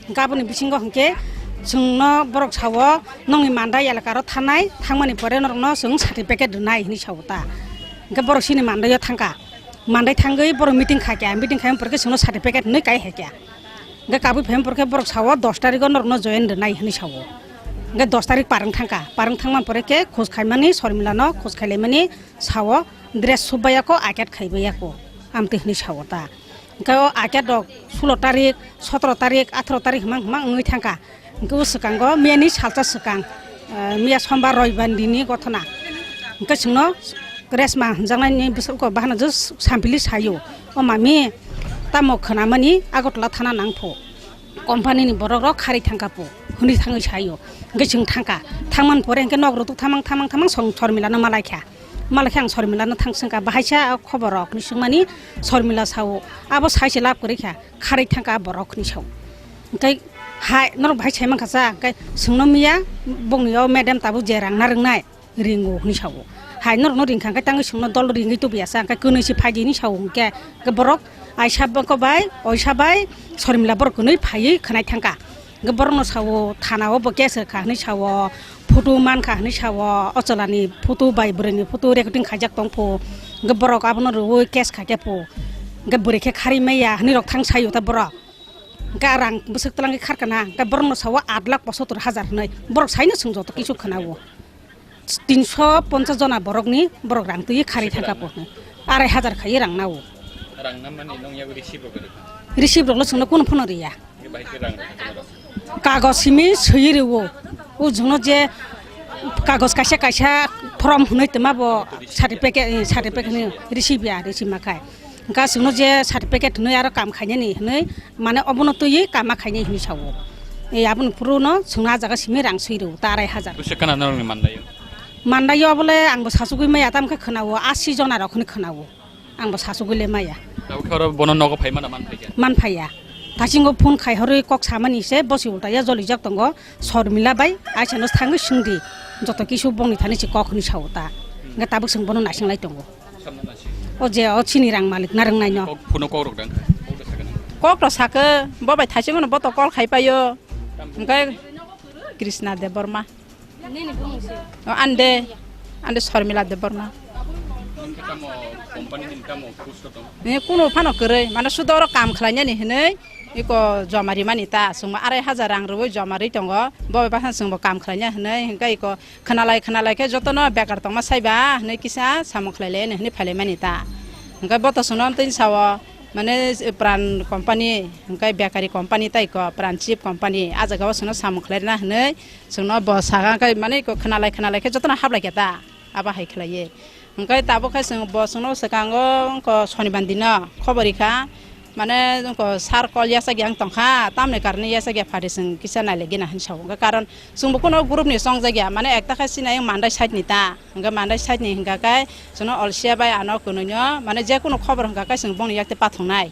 Hwnkhe aboni bisingo hwnkhe chwngno borok sao, "Nongni Mandai elaka ro thanai, thangmani pore norokno chwng certificate rwnai," hinwi sao ta. Hwnkhe borok chini Mandaio thangkha. Mandai thangwi borok meeting kha khe, meeting khaimani pore khe chwngno certificate hinwi kai hai khe. Hwnkhe kabui phaimani pore khe borok sao, "Dos tarikh o norokno join rwnai," hinwi sao. Hwnkhe dos tarikh parwng thangkha, parwng thangmani pore khe khoj khaimani, Sormilano khoj khailaimani sao, "Dress subbaiya ko, aket khaibaiya ko," amtwi hinwi sao ta. Hwnkhe o aket rok sulo tarik, sotoro tarik, atharo tarik hwnma hwnma wngwi thangkha. Hwnkhe o swkango miyani salsa swkang, eh, miya sombar roibar dini gothona. Hwnkhe chwngno Resma hwnjaknaini bwswk bahano just sampili saio. "O mami, tamo khwnamani Agartala thana nangpho. Company ni borok rok kharwi thangkha pho," hwnwi thangwi saio. Hwnkhe chwng thangkha. Thangmani pore hwnkhe nok rwtuk thamang thamang thamang song Sormilano malaikha. Malaikhe ang Sormilano thang swngkha, "Bahaisa o khobor rok?" hinwi swngmani Sormila sao, "Abo saise lab kwrwi kha, kharwi thangkha borok," hinwi sao. Hwnkhe, "Hai, norok bahai sai mankha cha?" Hwnkhe, "Chwngno miya, bongni o madam tabuk je rang narwknai, ringo," hinwi sao. "Hai, norokno ringkha, hwnkhe tangwi chwngno dol ringwi tubuya cha, hwnkhe kwnwi se phaidi," hinwi sao. Hwnkhe, hwnkhe borok aisa bokol bai, oisa bai, Sormila borok kwnwi phaiwi khwnai thangkha. Hwnkhe borokno sao, thana o bo case rwkha hinwi sao, photo mankha hinwi sao, o chwlani photo bai bwrwini photo recording khaijak tong pho. Hwnkhe borok abono rwui case khaikhe pho. Hwnkhe bwrwi khe kharwi maya hinwi rok thang saio ta borok. Hwnkhe a rang bwswk twlangwi kharkana, hwnkhe borokno sao aat lakh pochattor hajar hinwi. Borok saino chwng joto kisu khwnao. Tinso ponchas jona borokni borok rang twiwi kharwi thangkha pho hinwi. Arai hajar khaiwi rang nao. Rang namani nong yago receipt rok rw kha? Receipt rokno chwngno kunu phano rwya. Kagoj simi swiwi rwo. O jwngno je kagoj kaisa kaisa form hwnwi twma bo certificate, eh, certificate hwnwi receive ya, receive ma khai. Hwnkha chwngno je certificate hwnwi aro kam khainani hwnwi, mane obono twiwi kama khainai hwnwi sao. Eh, aboni phuru no chwngno a jaga simi rang swi rwo ta arai hajar. Bwswk kana norokni Mandaio? Mandaio obole angbo sachugwi maya, tamo khe khwnao, asi jona rok hwnwi khwnao. Angbo sachugwi le maya. Tabuk khe oro bono nogo phaimano man phaikha? Man phaiya. Thasingo phone khai horwi kok samani se bosi ulta ya jolijak tongo. Sormila bai aisano thangwi swngdi. Joto kisu bongni thani se kok hwnwi sao ta. Hwnkhe tabuk chwng bono naisinglai tongo. O je o chini rang malik na rwngnaino. Kok, kuno kok rok dang. Kok rok sakhe, bo bai thasingono bo to call khai paio. Hwnkhe Krishna Debbarma. Nini bumung se? O, ande, ande Sormila Debbarma. Nini khe tamo company ni tamo post o tong? Ni kuno phano kwrwi, mane sudo oro kam khlainani hinwi iko joma rimani ta, chwngbo arai hajar rang rwwi joma rwi tongo, bo bai bakhan chwngbo kam khlaina hinwi, hwnkhe iko khwnalai khwnalai khe jotono bekar tongma saiba hinwi kisa samung khlai lainani hinwi phailaimani ta. Hwnkhe bo to chwngno amtwini sao, mane pran company, hwnkhe bekari company tai ko, pran chip company, a jagao chwngno samung khlairwna hinwi, Chwngno bo sakha khe, mane, iko khwnalai khwnalai khe jotono hablai khe ta, abo hai khlaiwi. Hwnkhe tabuk khe chwng bo chwngno swkango wngkha sonibar dino khobor rikha, mane, wngkha sir call yachakya wng tongkha, tamni karne yachakya phari chwng kisa nailai gina hinwi sao. Hwnkhe karon chwngbo kuno group ni chongjak ya, mane, ekta khe sinai Mandai side ni ta, hwnkhe Mandai side ni hwnkha khe chwngno Olsia bai ano kwnwi no, mane, je kuno khobor hwnkha khe chwng bongni yak tei pathongnai.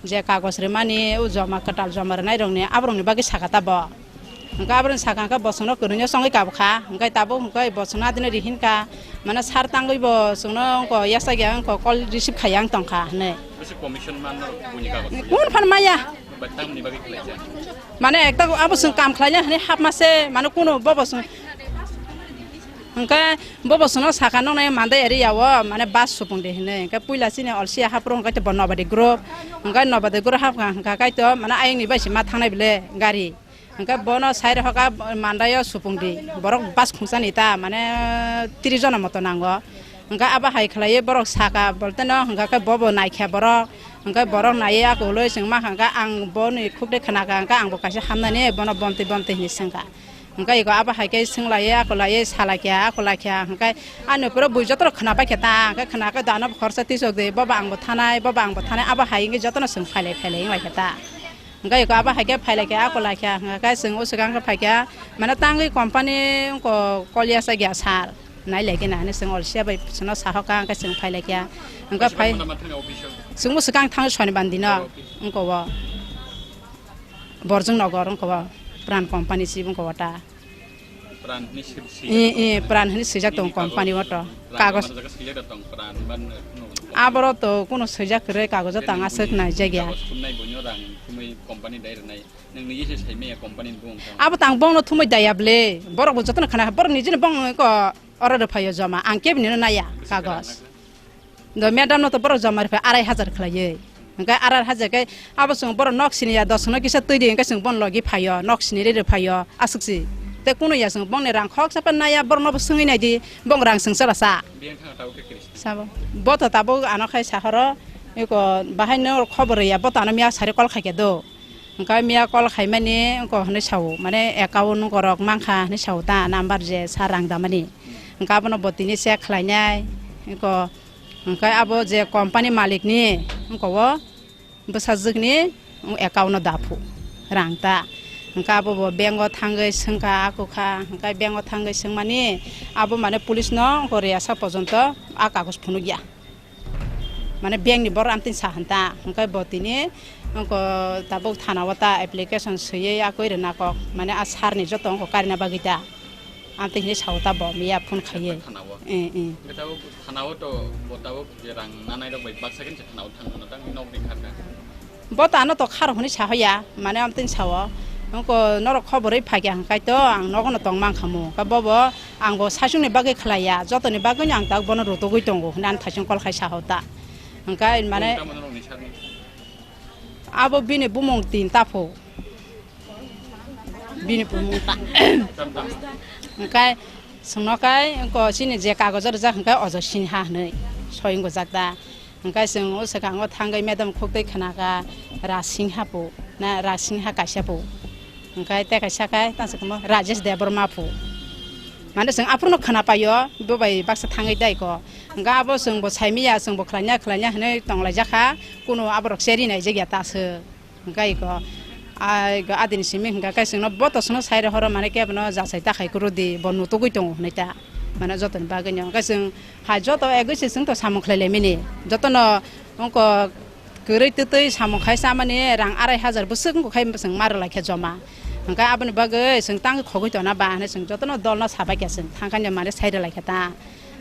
Je kagoj rwmani, o joma kwtal joma rwnairokni, aborokni bagwi sakha ta bo. Hwnkhe aborokni sakha hwnkhe bo chwngno kwrwngno chongwi kabukha, hwnkhe tabuk hwnkhe bo chwngno adino rihinkha, mane sir tangwi bo chwngno wngkha yachakya wngkha call receive khaiya wng tongkha hinwi. Bwswk commission manno buini kagoj rwya? Kunu phano maya. Ba tamni bagwi khlaijak? Mane ekta abo chwng kam khlaina hinwi hapma se, mane kunu bobo chwng Hwnkhe bobo chwngno sakha, "Nokni Mandai area o, mane, bus supung di," hinwi. Hwnkhe puila chini Olsia haphuru hwnkhe bo Nobadi group. Hwnkhe Nobadi group hapkha hwnkha khe to, mane, ayangni bai se ma thangnai bile gari. Hwnkhe bono sai rwkha Mandai o supung di. Borok bus khungsani ta, mane, tris jona moto nango. Hwnkhe abo hai khlaiwi borok sakha, bolteno hwnkha khe bobo naikha borok. Hwnkhe borok naiwi akolwi chwng ma kha hwnkhe ang boni khukde khna kha hwnkhe ang bo kaisa hamnani bono bomtwi bomtwi hinwi swngkha. Hwnkhe iko abo hai khe swng laiwi, ako laiwi sa lai kha, ako lai kha, hwnkhe ani uporo bui joto rok khna pai kha ta, hwnkhe khna khe dano khoroksa tisok di, bobo ang bo thanai, bobo ang bo thanai, abo hai wngwi jotono chwng phai lai, phai lai wng lai kha ta. Hwnkhe iko abo hai khe phai lai kha, ako lai kha, hwnkhe chwng o swkang khe phai kha, mane tangwi company wngkha kol ya cha kha sir, nai lai khe na hinwi chwng Olsia bai chwngno sa hokha, hwnkhe chwng phai lai kha, hwnkhe phai, chwng o swkang thang sonibar dino wngkha o. Borjong Nogor wngkha o, Pran company si wngkha o ta. Pran hwnwi swi-, swijak tong. Eh, eh, Pran hwnwi swijak tong company o to. Pran kagoj. Mana jaga swijak da tong, Pran ban, no. Aboro to kuno swijak kwrwi, kagojo tang aswk naijak ya. Kagoj thumnai boino rang thumwi company dai rwnai. Nwng niji se sai maya company ni bumung tang. Abo tang bongno thumwi daya ble. Borok bo jotono khna, borok nijini bong ko oro rwphaio joma. Ang kebini no naya kagoj. Do madam no to borok joma rwphai arai hajar khlaiwi. Hwnkhe arai hajar khe abo chwng borok nok sini ya, dos no kisa twi di, hwnkhe chwng bon logi phaio, nok sini riri phaio, aswk si. Tei kunu ya chwng bongni rang khoksa phan naya, borok no bo swngwi nai di, bong rang chwng chala sa. Biyang thang tao khe kris. Sabo. Bo to tabuk ano khai sahoro, eko bahai no khobor ya, bo to ano miya sari kol khai khe do. Hwnkhe miya kol khaimani wngkha hwnwi sao, mane account wngkha rok mankha hwnwi sao ta number je sa rang damani. Hwnkhe abono bo tini check khlainai, wngkha, hwnkhe abo je company malikni wngkha o bwsajwkni account-o daphu rang ta. Hwnkhe abo bo bank-o thangwi swngkha, akukha, hwnkhe bank-o thangwi swngmani abo mane police-no wngkha riyasa pojonto a kagoz phunukya. Mane bank ni borok amtwini sa hwn ta, hwnkhe bo tini wngkha tabuk thana o ta application swiwi akoi rwna kok, mane a sir ni joto wngkha karina bagwi ta, amtwi hinwi sao ta bo miya phone khaiwi. Thana o? Eh, eh. Hwnkhe tabuk thana o to bo tabuk je rang nanai rok bai baksa khe thana o thang mano, tang nok ni kha kha. Bo to ano to kharo hwnwi sa hoya, mane amtwini sao. Wngkha norok khoborwi phaikha hwnkhe to ang nogono tong mankha mu. Khe bobo ang bo saichungni bagwi khlaiya, jotoni bagwino ang tak bono rutugwi tongo hwnwi ani thaising call khai sa ho ta. Hwnkhe mane tamo norokni sakni? Abo bini bumung tin ta pho. Bini bumung ta. Tam tam. Hwnkhe swngno khe wngkha chini je kagojo rijak hwnkhe Ojoy Sinha hwnwi soi wngkha jak da. Hwnkhe chwng o swkango thangwi madam khuktwi khna kha Raj Singha pu, na Raj Singha kaisa pu. Hwnkhe tei kaisa khe tamo se khe Rajesh Debbarma pu. Mane chwng aphuru no khna paio, bo bai baksa thangwi dai ko. Hwnkhe abo chwng bo saimiya, chwng bo khlaina khlaina hwnwi tonglaijak kha, kunu aborok cherry naijak ya ta se. Hwnkhe iko, a, iko adini simi hwnkha khe chwngno bo to chwngno sai rohoro mane kebono jachai ta khai kuro di, bo nutugwi tongo hwnwi ta. Mane jotoni bagwino hwnkhe chwng hai joto egwi se chwng to samung khlai lai mini. Jotono wngkha Kwrwi twtwi samung khai chamani rang arai hajar bwswk wngkha khai chwng ma rwlai kha joma. Hwnkhe aboni bagwi chwng tang khogwi tongna ba hinwi chwng jotono dolno sabai kha chwng thangkha mane sai rwlai kha ta.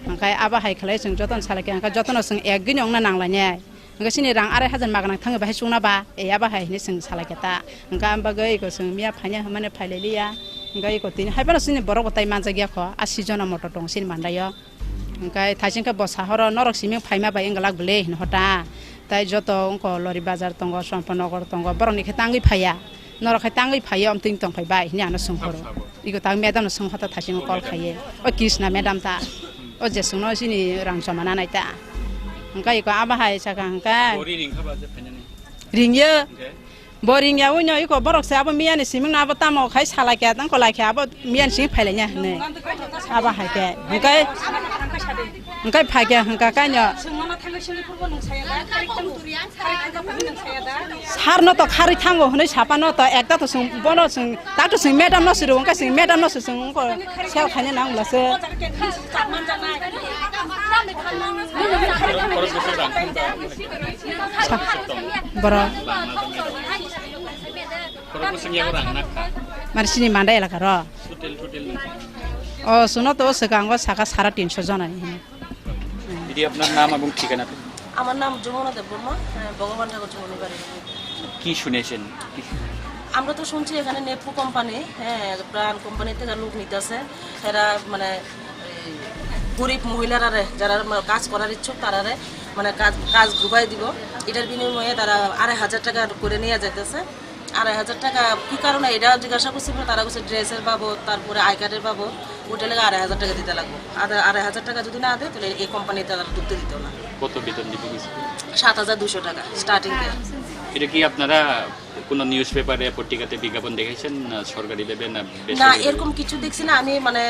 Hwnkhe abo hai khlai chwng jotono salai kha hwnkhe jotono chwng ekgwino wngna nanglainai. Hwnkhe chini rang arai hajar maganang thangwi bahai chukna ba, e abo hai hinwi chwng salai kha ta. Hwnkhe aboni bagwi eko chwng miya phaina hwnmani phailai liya. Hwnkhe eko tini hai phano chini borok bo tai manjak ya kho, a season o motor tongo chini mandaio. Hwnkhe thaising khe bo sahoro norok simi phaima bai wng glak bwle hinwi hota. Tai joto wngkho Lori Bazar tongo, Sompon Nogor tongo, borokni khe tangwi phaiya. Norok khe tangwi phaiya, omtwing tong phai bai hinwi ano swng horo. Iko ta madam no swng hota thaising call khaiye. O Krishna madam ta. O je swngno chini rang joma nanai ta. Hwnkhe iko abo hai saka hwnkhe. Ringye. Bo ring ya wino iko borok se abo miya ni siming no abo tamo khai salai khe tang kolai khe abo miya ni simi phailai nya hwnwi. Abo hai khe hwnkhe hwnkhe phai khe hwnkha kaino. Sar no to kharwi thango hwnwi sapa no to ekta to sung bono sung ta to sung madam no suru hwnkhe sung madam no sung ko sel khaina nang bla se. Borok. Khorok bwswk yago rang nakha. Mane chini Manda elaka ro? Total, total nung. O, suno to swkango saka sara tinso jona ni hino. দিদি, আপনার নাম এবং ঠিকানাটা? আমার নাম যমুনা দেববর্মা, হ্যাঁ, ভগবান ঠাকুর চৌমনি বাড়ি। কি শুনেছেন? কি আমরা তো শুনছি এখানে নেপকো কোম্পানি, হ্যাঁ, প্রাণ কোম্পানি থেকে লোক নিতেছে। এরা মানে এই গরিব মহিলারারে, যারা মা-, কাজ করার ইচ্ছুক, তারারে মানে কাজ, কাজ ঢুকাই দিব। এটার বিনিময়ে তারা আড়াই হাজার টাকা করে নিয়ে যাইতেছে। আড়াই হাজার টাকা কি কারণে এটা জিজ্ঞাসা করছি, বলে তারা বলছে ড্রেসের বাবদ, তারপরে আই কার্ডের বাবদ, ওটা লেগে আড়াই হাজার টাকা দিতে লাগবে। আর আড়াই হাজার টাকা যদি না দেয়, তাহলে এই কোম্পানিতে তারা ঢুকতে দিত না। কত বেতন দিতে গেছিল? সাত হাজার দুশো টাকা স্টার্টিং পে। এটা কি আপনারা কোনো নিউজ পেপারে, পত্রিকাতে বিজ্ঞাপন দেখেছেন, না সরকারিভাবে, না না, বেসরকারিভাবে? এরকম কিছু দেখছি না। আমি মানে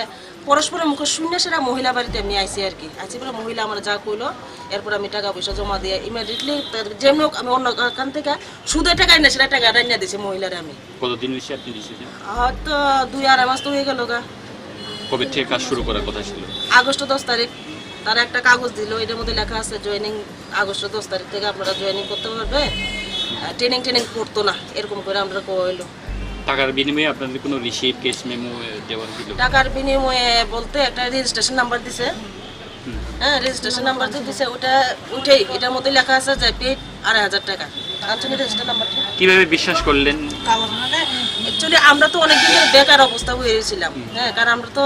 পরস্পরের মুখে শুনে সেটা মহিলা বাড়িতে আমি আইছি আর কি। আইছি বলে মহিলা আমার যা কইলো, এরপর আমি টাকা পয়সা জমা দিয়ে ইমিডিয়েটলি যেমনি হোক আমি অন্য কান থেকে সুদে টাকা এনে সেটা টাকা রান্না দিছি মহিলারে আমি। কতদিন হয়েছে আপনি দিচ্ছেন? হয়তো দুই আড়াই মাস তো হয়ে গেল গা। কবে থেকে কাজ শুরু করার কথা ছিল? আগস্ট দশ তারিখ। তারা একটা কাগজ দিল, এটার মধ্যে লেখা আছে জয়েনিং আগস্ট দশ তারিখ থেকে আপনারা জয়েনিং করতে পারবে। আহ, ট্রেনিং ট্রেনিং করতো না, এরকম করে আমরা কইলো। টাকার বিনিময়ে আপনাদের কোনো রিসিট, ক্যাশ মেমো দেওয়া হলো? টাকার বিনিময়ে বলতে একটা রেজিস্ট্রেশন নাম্বার দিছে। হুম। হ্যাঁ, রেজিস্ট্রেশন নাম্বার যে দিছে, ওটা উঠেই, এটার মধ্যে লেখা আছে যে পেইড আড়াই হাজার টাকা। আনছো নি রেজিস্ট্রেশন নাম্বারটা? কিভাবে বিশ্বাস করলেন? অ্যাকচুয়ালি আমরা তো অনেকদিন ধরে বেকার অবস্থা হয়ে রয়েছিলাম। হুম। হ্যাঁ, কারণ আমরা তো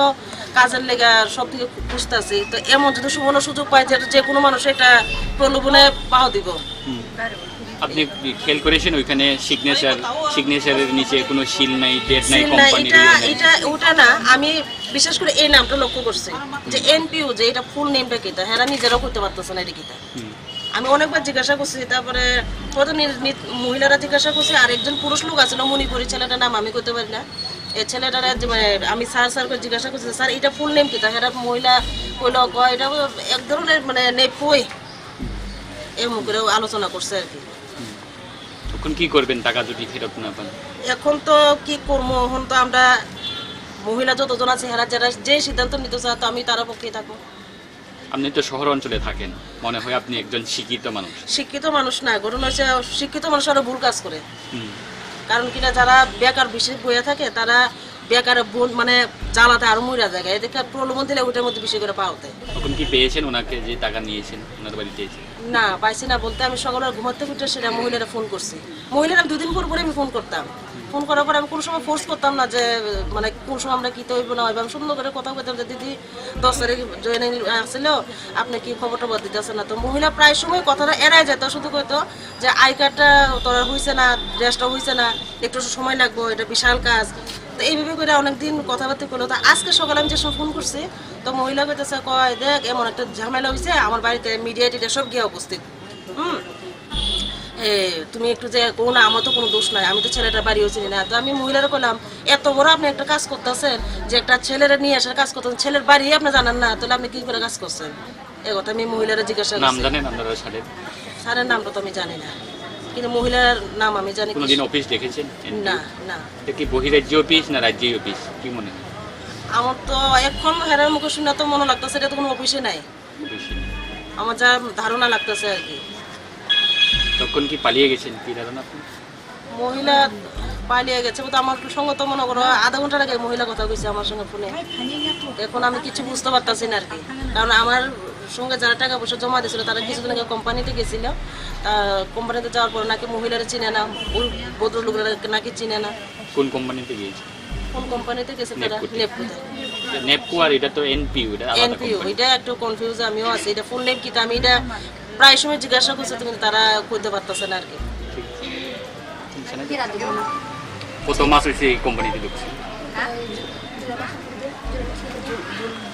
কাজের লেগে সব দিকে খুঁজতেছি। তো এমন যদি সুবর্ণ সুযোগ পাই, যে যে কোনো মানুষ এটা প্রলোভনে পাও দিব। হুম। আপনি খেয়াল করেছেন ওইখানে সিগনেচার, সিগনেচারের নিচে কোনো সিল নাই, ডেট নাই, সিল নাই, কোম্পানির এটা, ইয়ে নাই? এটা, ওটা না, আমি বিশেষ করে এই নামটা লক্ষ্য করছি যে এনপিও, যে এটা ফুল নেমটা কিতা, হ্যাঁ, নিজেরাও করতে পারতেছে না এটা কিতা। হুম। আমি অনেকবার জিজ্ঞাসা করছি, তারপরে হয়তো নি-, নি-, মহিলারা জিজ্ঞাসা করছে, আর একজন পুরুষ লোক আছিল মণিপুরি, ছেলেটার নাম আমি করতে পারি না। এই ছেলেটারা যে, মানে, আমি স্যার স্যার করে জিজ্ঞাসা করছি, "স্যার, এটা ফুল নেম কিতা?" এটা মহিলা কইলো, কয়, "এটা এক ধরনের, মানে, নেপই।" এমন করে আলোচনা করছে আর কি। হুম। এখন কি করবেন টাকা যদি ফেরত না পান? এখন তো কি করবো, এখন তো আমরা মহিলা যতজন আছে, এরা যারা যে সিদ্ধান্ত নিতে চায়, তো আমি তার পক্ষেই থাকবো। আপনি তো শহর অঞ্চলে থাকেন, মনে হয় আপনি একজন শিক্ষিত মানুষ। শিক্ষিত মানুষ না, ঘটনা হচ্ছে শিক্ষিত মানুষ আরো ভুল কাজ করে। হুম। কারণ কিনা যারা বেকার বেশি বইয়া থাকে, তারা বেকার বন-, মানে জ্বালাতে আরো মইরা যায়। এদিকে প্রলোভন দিলে ওইটার মধ্যে বেশি করে পাওয়া যায়। এখন কি পেয়েছেন ওনাকে যে টাকা নিয়েছেন, ওনার বাড়িতে এসে? না, পাইছি না বলতে আমি সকালবেলা ঘুমাতে উঠে সেটা মহিলারা ফোন করছি। মহিলারা দুদিন পর পরে আমি ফোন করতাম। ফোন করার পর আমি কোনো সময় ফোর্স করতাম না যে, মানে, কোন সময় আমরা কিতে হইবো না হইবো। আমি সুন্দর করে কথা বলতাম যে, "দিদি, দশ তারিখ জয়েনিং আসছিল, আপনি কি খবর টবর দিতেছেন না?" তো মহিলা প্রায় সময় কথাটা এড়ায় যেত, শুধু কইতো যে, "আই কার্ডটা তোরা হইছে না, ড্রেসটা হইছে না, একটু সময় লাগবো, এটা বিশাল কাজ।" তো এইভাবে করে অনেকদিন কথাবার্তা করলো। তো আজকে সকালে আমি যে সময় ফোন করছি, তো মহিলা কইতেছে, কয়, "দেখ, এমন একটা ঝামেলা হইছে, আমার বাড়িতে মিডিয়া টিডিয়া সব গিয়ে উপস্থিত।" হুম। এ, তুমি একটু যে কও না, আমার তো কোনো দোষ নাই, আমি তো ছেলেটার বাড়িও চিনি না। তো আমি মহিলারা কইলাম, "এত বড় আপনি একটা কাজ করতেছেন, যে একটা ছেলেরা নিয়ে আসার কাজ করতেছেন, ছেলের বাড়ি আপনি জানেন না, তাহলে আপনি কি করে কাজ করছেন?" এ কথা আমি মহিলারা জিজ্ঞাসা নাম করছি। জানেন আপনারা স্যারের? স্যারের নামটা তো আমি জানি না, কিন্তু মহিলার নাম আমি জানি। কোনোদিন অফিস দেখেছেন? না, না। এটা কি বহিরাজ্য অফিস না রাজ্যেই অফিস? কি মনে হয়? আমার তো এখন হেরার মুখে শুনে তো মনে লাগতেছে এটা তো কোনো অফিসে নাই। অফিসে নেই। আমার যা ধারণা লাগতেছে আর কি। তখন কি পালিয়ে গেছেন, ফিরালেন আপনি? মহিলা পালিয়ে গেছে বলতে আমার সঙ্গে তো মনে করো আধা ঘন্টার আগে মহিলা কথা কইছে আমার সঙ্গে ফোনে। এখন আমি কিছু বুঝতে পারতাছি না আর কি, কারণ আমার সঙ্গে যারা টাকা পয়সা জমা দিয়েছিল তারা কিছুদিন আগে কোম্পানিতে গেছিল। তা কোম্পানিতে যাওয়ার পর নাকি মহিলারা চিনে না, ওই ভদ্রলোকরা নাকি চিনে না। কোন কোম্পানিতে গিয়েছে? কোন কোম্পানিতে গেছে তারা? নেপকোতে। নেপকোতে। নেপকো আর এটা তো এনপিইউ, এটা আলাদা এনপিইউ, কোম্পানি। এটা একটু কনফিউজ আমিও আছি। এটা ফুল নেম কিতা আমি এটা প্রায় সময় জিজ্ঞাসা করছি, কিন্তু তারা কইতে পারতেছে না আর কি। ঠিক আছে। কত মাস হয়েছে এই কোম্পানিতে ঢুকছে?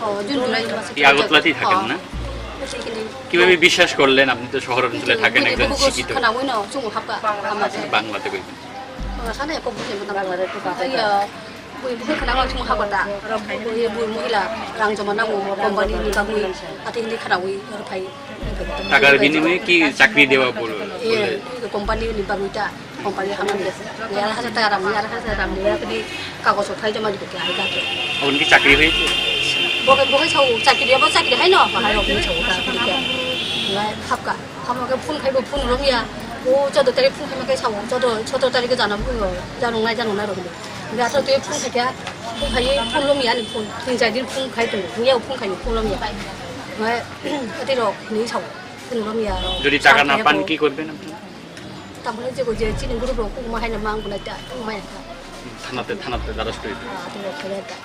ও, জুন জুলাই মাসে। এই আগরতলাতেই থাকেন না? হ্যাঁ। কিভাবে বিশ্বাস করলেন? আপনি তো শহর অঞ্চলে থাকেন, একজন শিক্ষিত। বাংলাতে কইবেন। Sana ya kok bujai mata. Bangla de tuka. Iya, bui bui khana wang sung haba ta. Bui bui muhila rang joma nango company ni bagwi ati hindi khana wi oro phai. Takar binimoye ki chakri dewa bolo? Iya, company ni bagwi ta, company hamani. Yar hajar taka ramwi, yar hajar taka ramwi, yar kadi kagos phai joma di kok ai kake. Aboni ki chakri hoyese? Boke boke chao chakri, abo chakri haino, bahai rok ni chao ta. Hapka. Hamo khe phone khai bo phone romya. O chaudo tarik phone khai ma khe sao, chaudo, sotoro tarik khe jana phone rok, janong nai, janong nai rok hinwi. Hingke atharo tei phone khai kha, phone khai phone romya ani phone, tin char din phone khai tongo, hingke phone khai phone romya. Hingke ati rok hinwi sao, phone romya. যদি টাকা না পান, কি করবেন আপনারা? Tamoni je ko je chini group rok kukuma haino mang bulai ta, kukuma ya ta. থানাতে, থানাতে দ্বারস্থ হইতে। Ah, ati rok khai ta.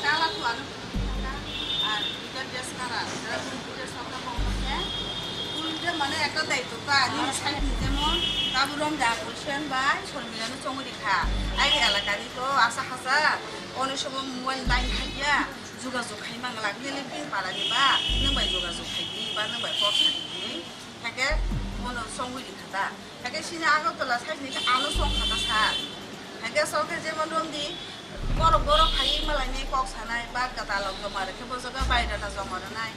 Kala tu ano thangka, ar duita dress kara, dress kara bongkha khe, full je mane ekta daitw ta, nini side ni jemon Tabu Romda Gulshan bai Shormila no chongwi rikha. Aini elaka ni to asa hasa, ono somo mobile line thangya, jogajog khai mangla, nini pin para ni ba, nwng bai jogajog khai di, ba nwng bai kok sa di hinwi, hakhe bono chongwi rikha ta. Hakhe sini Agartala side ni khe ano song kha ta sir. Hakhe song khe jemon romdi borok borok phaiwi malaini kok sanai ba kwtalok joma rwkhe bo jaga bai data joma rwnai.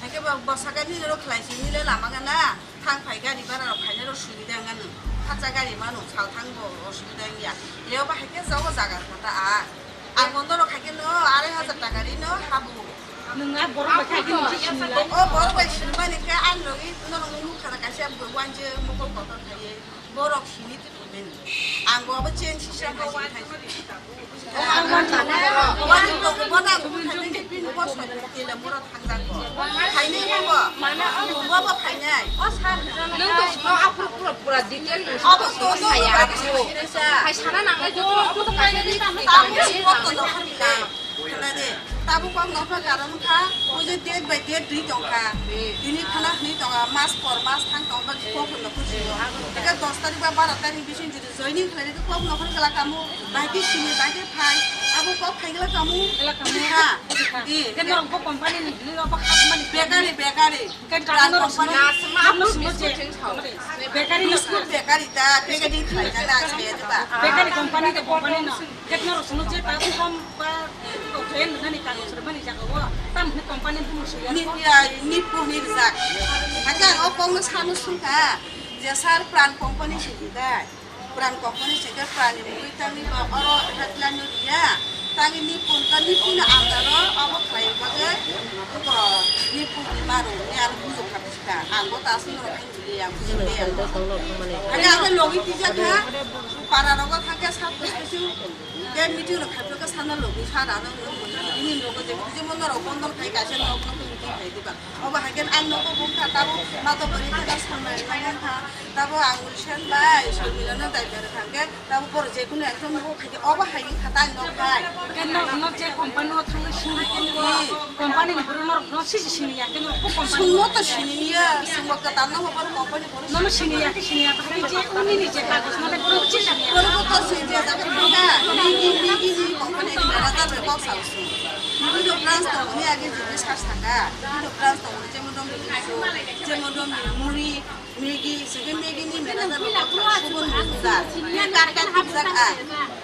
Hakhe bo bwsakhe nini rok khlai si nile lama gana thang phai gari bara rok phainai rok subida wngya nw. Khatsa gari manu sal thang bo osubida wngya. Leo ba hakhe jaga jaga kha ta a. Ang bondo rok hai khe no arai hajar taka ri no habu. Nwng a borok bai kha khe no sini lai. O borok bai sini mani khe ang rogwi no nung nuk khana kaisa bo wanje mokol kotor khai borok sini tu men. Ang bo abo chen sisa khai sini khai. Wani to bo na khai ni pin bo so tele mura thang jak bo. Khai ni bo. Mana bo bo khai ni. Nwng to sima aphuru pura pura detail nwng sima sima saya aphuru. Hai sana nangnai joto no aphuru to kaisa list di tamo tamo sima sima to no sima. Khna de, tabuk kok nokha karon kha, o je date by date dui tong kha. Tini khna hwnwi tong kha, mas por mas thang tong kha, kok no khusi o. Eka dos tarik ba baro tarik bising jodi joining khlai de kok nokha kala kamu, bai ki simi, bai ki phai, abo kok khai kala kamu. Kala kamu. Ha. Kha. Di. Ken norok bo company ni, ni abo kha company. Bekari, bekari. Ken Brand norok company. Sima, sima, sima, sima, sima, sima, bekari no. Biscuit bekari ta, packaging khlai jana, se ba. Bekari company to company no. Ketna rok sino je ta kom ba, to train nani ta rok sino mani jaga o. Tam hne company bu sino. Ni, ya, ni pu ni rijak. Hajar o kong no sano sungka. Je sir plan company sini dai. Brand company se khe brand ni mui tangwi ba oro headline no riya. Tangwi ni pun ka ni pun andaro abo khlai bagwi ko ni pun ni maru ni ano bujo kha bwswk kha. Ang bo ta aswk norok ni riya, bujo riya. Ani ang logi tija kha, para rogo thang khe sat bwswk bwswk. Ke meeting rok khaipro ke sana logi sana no ini logo je je mon rok bondon khai kaisa nok nok meeting khai diba. Obo hai ke ang nogo bung kha tabo mato bari kha samai khai kha tabo ang ulsen bai sumila no dai ber kha ke tabo por je kunu ekjon nogo khai obo hai kha ta nok khai. Ke nok nok je company o thang sini. Company ni bwrwi norok no sisi sini ya, khe norok bo company. Sungno to sini ya, sungno to tanno mo bor company bor. Nono sini ya, khe sini ya, bahai je uni ni je kagos no le bor uchi sini ya. Bor ko to sini ya, jaga thangka. Ni ni ni ni ni company ni manager be kok sal su. Ni do branch to ni age je sar saka. Ni do branch to je mo dom ni su, je mo dom ni muri. Maggie, sege Maggie ni manager rok subon mujak. Kar kar mujak ai.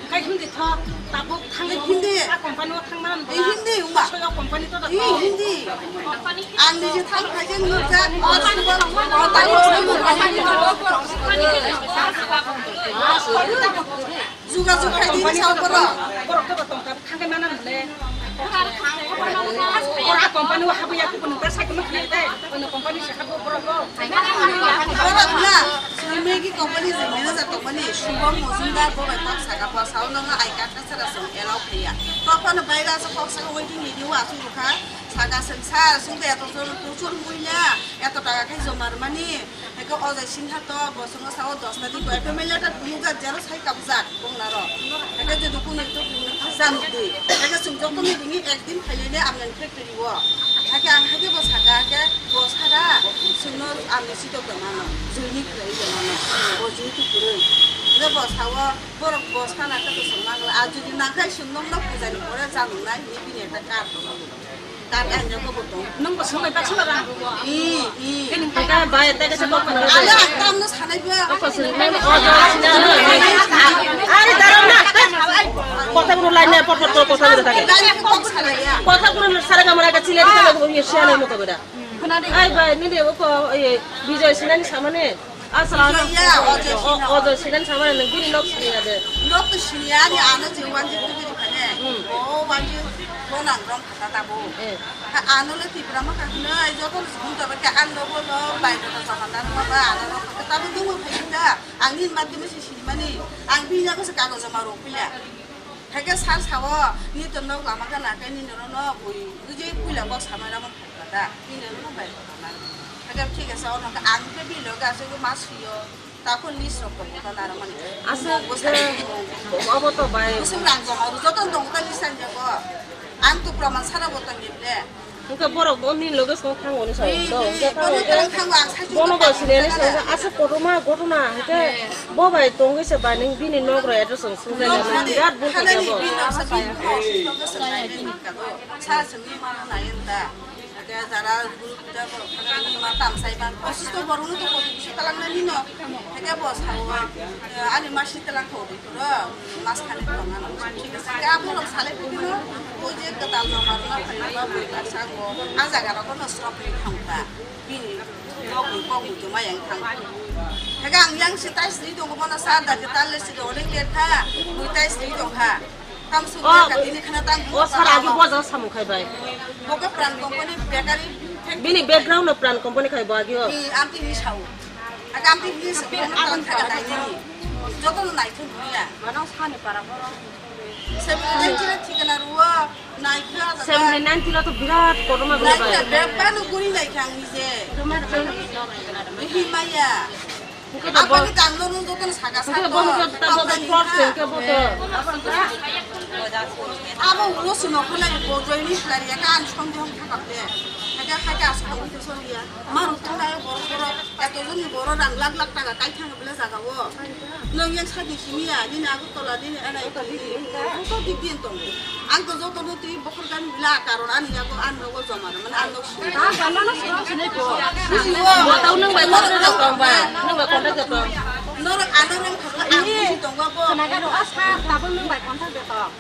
Kai hindi tho, tabuk thang hindi. A company o thang manam. Ei hindi umba. Soyo company to da. Ei hindi. Ang nije thang khai je mujak. Or subon. Juga juga hai dini sao poro. Borok to tong kha, thang khe mana mole. Ora company o habu ya, kuno ta sai kama khlai dai. Kuno company se habu borok o. Borok na, Maggie company ni manager company, Shubham Majumdar bo bai kok saka, bo sao no na I card ka sara song allow khaiya. Kok phano bai ra so kok saka waiting list o asuk rukha. Saka seng sar sung de to sor to sor muila, eto taka khai jomar mani. Hake o jai singha to bosongo sao dos ta di ko F M L letter phunukjak, xerox hai kabjak bongnaro. Hake jodi kunu to phunuk januk di. Hake chwng joto ni ringwi ekdin phailele amni factory o. Hake ang hake bo saka hake bo sara chwngno amni sitok da mano, joini khlai da mano, bo jehetu kwrwi. Hake bo sao borok bo sana khe to chwng mangla. A jodi nangkhai chwng nokno pujani pore januk nai hinwi bini ekta card rwmani. Nwng bo swngbai baksa rang rwgo. Khe nwng tei ka bai tei ka se kok khna. Ala ang tamno sanai ba. Kok khna. Ari daram na. Kotha guno line na pot pot kotha guno thake. Kotha guno sara kamara ka chile thake ko ye siya na mo ko beda. Ai bai ni de ko ye Bijoy Sinani samane. Asla Iya, ojo o sina. Ojo sidan sama nang bini nok sini ade. Nok to sini ani ano je wanji tu bini kane. Hmm. O wanji ko nang rong kata tabu. Eh. Ha ano le Tipra ma ka hino ai joto le sini to ke ano bolo bai to sama dan ma ba ano rong kata tabu dungu phaita. Ang ni ma tu si sini mani. Ang bini ko se kago jama ro pila. Hake sar sao ni to nok lama ka na kai ni no no ui uje pula bok sama ra mo. Kata, bini rok bai kotha nang. Hake thik ase, ono khe ang khe bini loge aswk ma swiyo. Takho list rok tongo ta narwkmani. Aswk je obo to bai. Bwswk rang joma rw joto tongo ta list ani jago. Ang to praman sara bo tong ni ble. Hwnkhe borok bo nini loge song thango ni sao. Hi, to, hi, hwnkhe thango, bono thango, ang sai bono thango, bai sinani thango. Sao aswk kotorma ghotona hwnkhe bo bai tongwi se bai nang bini nok rok address song sung jani birat bul khe bo. Bini nok sa bini nok sa bini nok sa bini nok sa. Sa sengwi mano nai ta. Hake jara group ta borok thangani ma tamsai ban. Osusto borok no to koti bisi talang nani no. Hake bo sao, eh, ani masi talang koti puro mas khani tong ano. Thik ase. Hake abo rok salai phi no. Oi je kwtal no marna phai ba bui baksa go. A jaga rok no srok ni thang ta. Bini bok bui bok bui to ma yang thang. Hake ang yang si tai sri tongo bono sa da ke tal le si do le ke tha. Bui tai sri tong kha. Tam su Oh, ka tini khana tang o sar agi bo jaga samung khai bai. Boka pran company bakery factory. Bini background no pran company khai bo agi o. Hi, amti hi sao. Aka amti hi sao, kono tang kha ka nai ni. Joto no nai thun ya. Manang sani para boro. Seventy nine kilo thikana ruwa, nai kha ka. Seventy nine kilo to birat kotorma gula bai. Nai kha, bebba no guri nai kha ang nije. Hi maya. Hwnkhe to bo, Aboni kangno nung jotono saka hwnkhe saka. Bono to tamo to force hwnkhe bo to. Abo ulo sino khulai bo joini khulai ya kan song jong thakap de. Hake hake asuk hake song ya. Maru thangna yo borok borok. Eto joni borok rang lak lak taka kai thang bela jaga o. Nung yang sadi simi ya, nini Agartala, nini anai ko, nini ko, ko dik din tong. Ang to joto no twi bokhor gani bila karon ani yago ang nogo joma rw mani ang nog sini. Ah, gana no sini sini ko. Buji wo. Bo tau nung bai contact jotong ba. Nung bai contact jotong. Norok ano rong thok ang buji tong ba bo. Khana gano asa tabung nung bai contact jotong.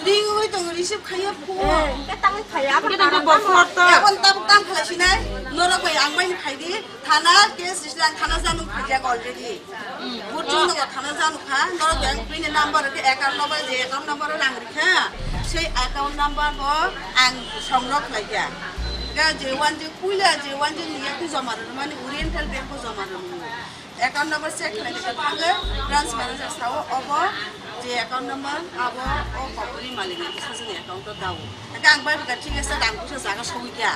Ring oi tongo, receive khaiya phone. Eh, ke tangwi khaiya, abo Khe tangwi tongkhe bo khaiya. Phone to. Ebon tabuk tang khalai sinai, norok bai ang bai phai di, thana case register, ang thana janu phai jak already. Hmm. Bo chwng nogo thana janu kha, norok bai ang bini number ke account number je account number rang rikha, sei account number bo ang songrok khlai kha. Ga je wan je puila je wan je niya ku joma rwmani Oriental Bank ko joma rwmani. Account number check khlai khe thangwi branch manager sao obo je account number abo o company malik ni sajani account o dao. Hake ang bai bwkha thik ase rang puisa jaga sogwi kha.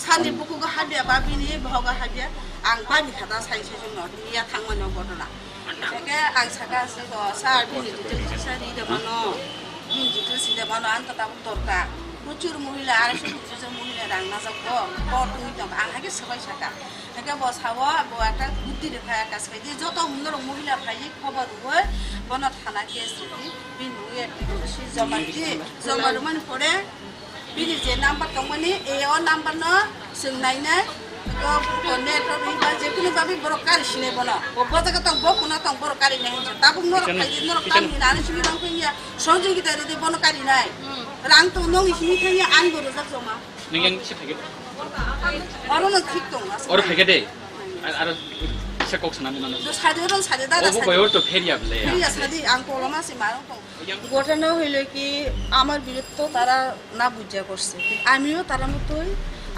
Sani bukugo habya ba bini bohogo habya ang bai bwkha da sai sai no ya thangmani o ghotona. Hake ang saka ase go sir bini details sir ri de mano. Bini details ri de mano ang to tabuk dorkar. Prochur mohila arai so prochur mohila rang najak go. Bo tungwi tong ang hake swbai saka. Hake bo sao, bo ekta buddhi rwkha, ekta swkang di, joto norok mohila phaiwi khobor rwui, bono thana case rwdi, bini mungwi application joma rwdi, joma rwmani pore, bini je number tongmani, e o number no swng nainai, ko, ko net rok ri ba, je kunu babi borok kari sinai bono. Bo, bo jaga tong, bo kuna tong, borok kari nai hinsa. Tabuk norok phaiwi, norok tam hinani simi rang phaiya, sojogita rwdi bono kari nai. Rang tong nong isini phaiya, ani bo rwjak joma. Nung yang kisa phai khe? Oro no thik tong, aswk. Oro phai khe de. Ar, ar kisa kok sanani mano. Do sadi, oro sadi, dada. Obo sadi. Koyor to pheriya bole. Pheriya sadi, ang koloma se maro ko. Yang ghotona hoilo ki, আমার বিরুদ্ধে তো তারা না বুঝিয়া করছে। আমিও তার মতোই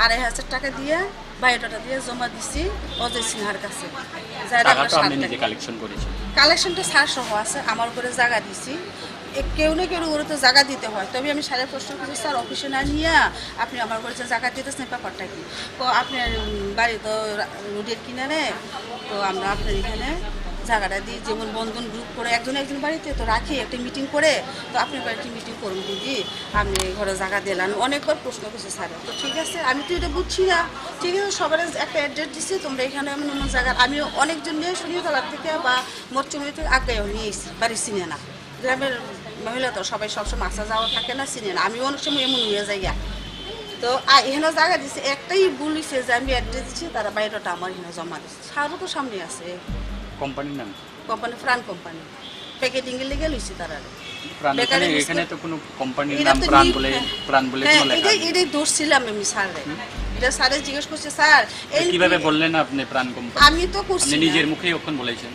আড়াই হাজার টাকা দিয়ে বায়োডাটা দিয়ে জমা দিছি অজয় সিনহার কাছে। যারা টাকা তো আমরা আপনি সাথে নিজে কালেকশন করেছেন। কালেকশনটা স্যার সহ আছে, আমার উপরে জায়গা দিছি। এ, কেউ না কেউ করে তো জায়গা দিতে হয়। তবে আমি স্যারের প্রশ্ন করছি, "স্যার, অফিসে না নিয়ে আপনি আমার ঘরে যে জায়গা দিতেছেন, ব্যাপারটা কি?" তো আপনার, উম, বাড়ি তো রা-, রোডের কিনারে, তো আমরা আপনার এখানে জায়গাটা দিই, যেমন বন্ধন গ্রুপ করে একজন একজন বাড়িতে তো রাখি, একটা মিটিং করে, তো আপনার বাড়িতে মিটিং করুন দিদি, আপনি ঘরে জায়গা দিলেন। অনেকবার প্রশ্ন করছে স্যার, তো ঠিক আছে, আমি তো এটা বুঝছি না, ঠিক আছে, সবার একটা অ্যাড্রেস দিচ্ছি, তোমরা এখানে এমন এমন জায়গা, আমি অনেকজন নিয়ে শুনি তলার থেকে বা মোর চুমড়ি থেকে আগে নিয়ে এসেছি, বাড়ি চিনে না। গ্রামের মহিলা তো সবাই সবসময় আসা যাওয়া থাকে না, চিনে না। আমি অনেক সময় এমন হয়ে যাই গা। তো আ, এখানে জায়গা দিছে, একটাই ভুল হইছে যে আমি অ্যাড্রেস দিচ্ছি, তারা বাইরেটা আমার এখানে জমা দিচ্ছে। সারও তো সামনে আছে। কোম্পানির নাম কি? কোম্পানি প্রাণ কোম্পানি। প্যাকেটিং এর লেগে লইছে তারা। প্রাণ বেকারি এখানে, মুসলিম। এখানে তো কোনো কোম্পানির এটা নাম তো প্রাণ নিউ, বলে, হ্যাঁ। প্রাণ বলে হ্যাঁ, কোনো লেখা এটাই, নেই। এটাই ধরছিলাম আমি স্যাররে। হুম। এটা স্যারে জিজ্ঞেস করছে, "স্যার, তো এই কিভাবে বললেন আপনি প্রাণ কোম্পানি? আমি তো করছি আপনি না।" নিজের মুখেই এখন বলেছেন।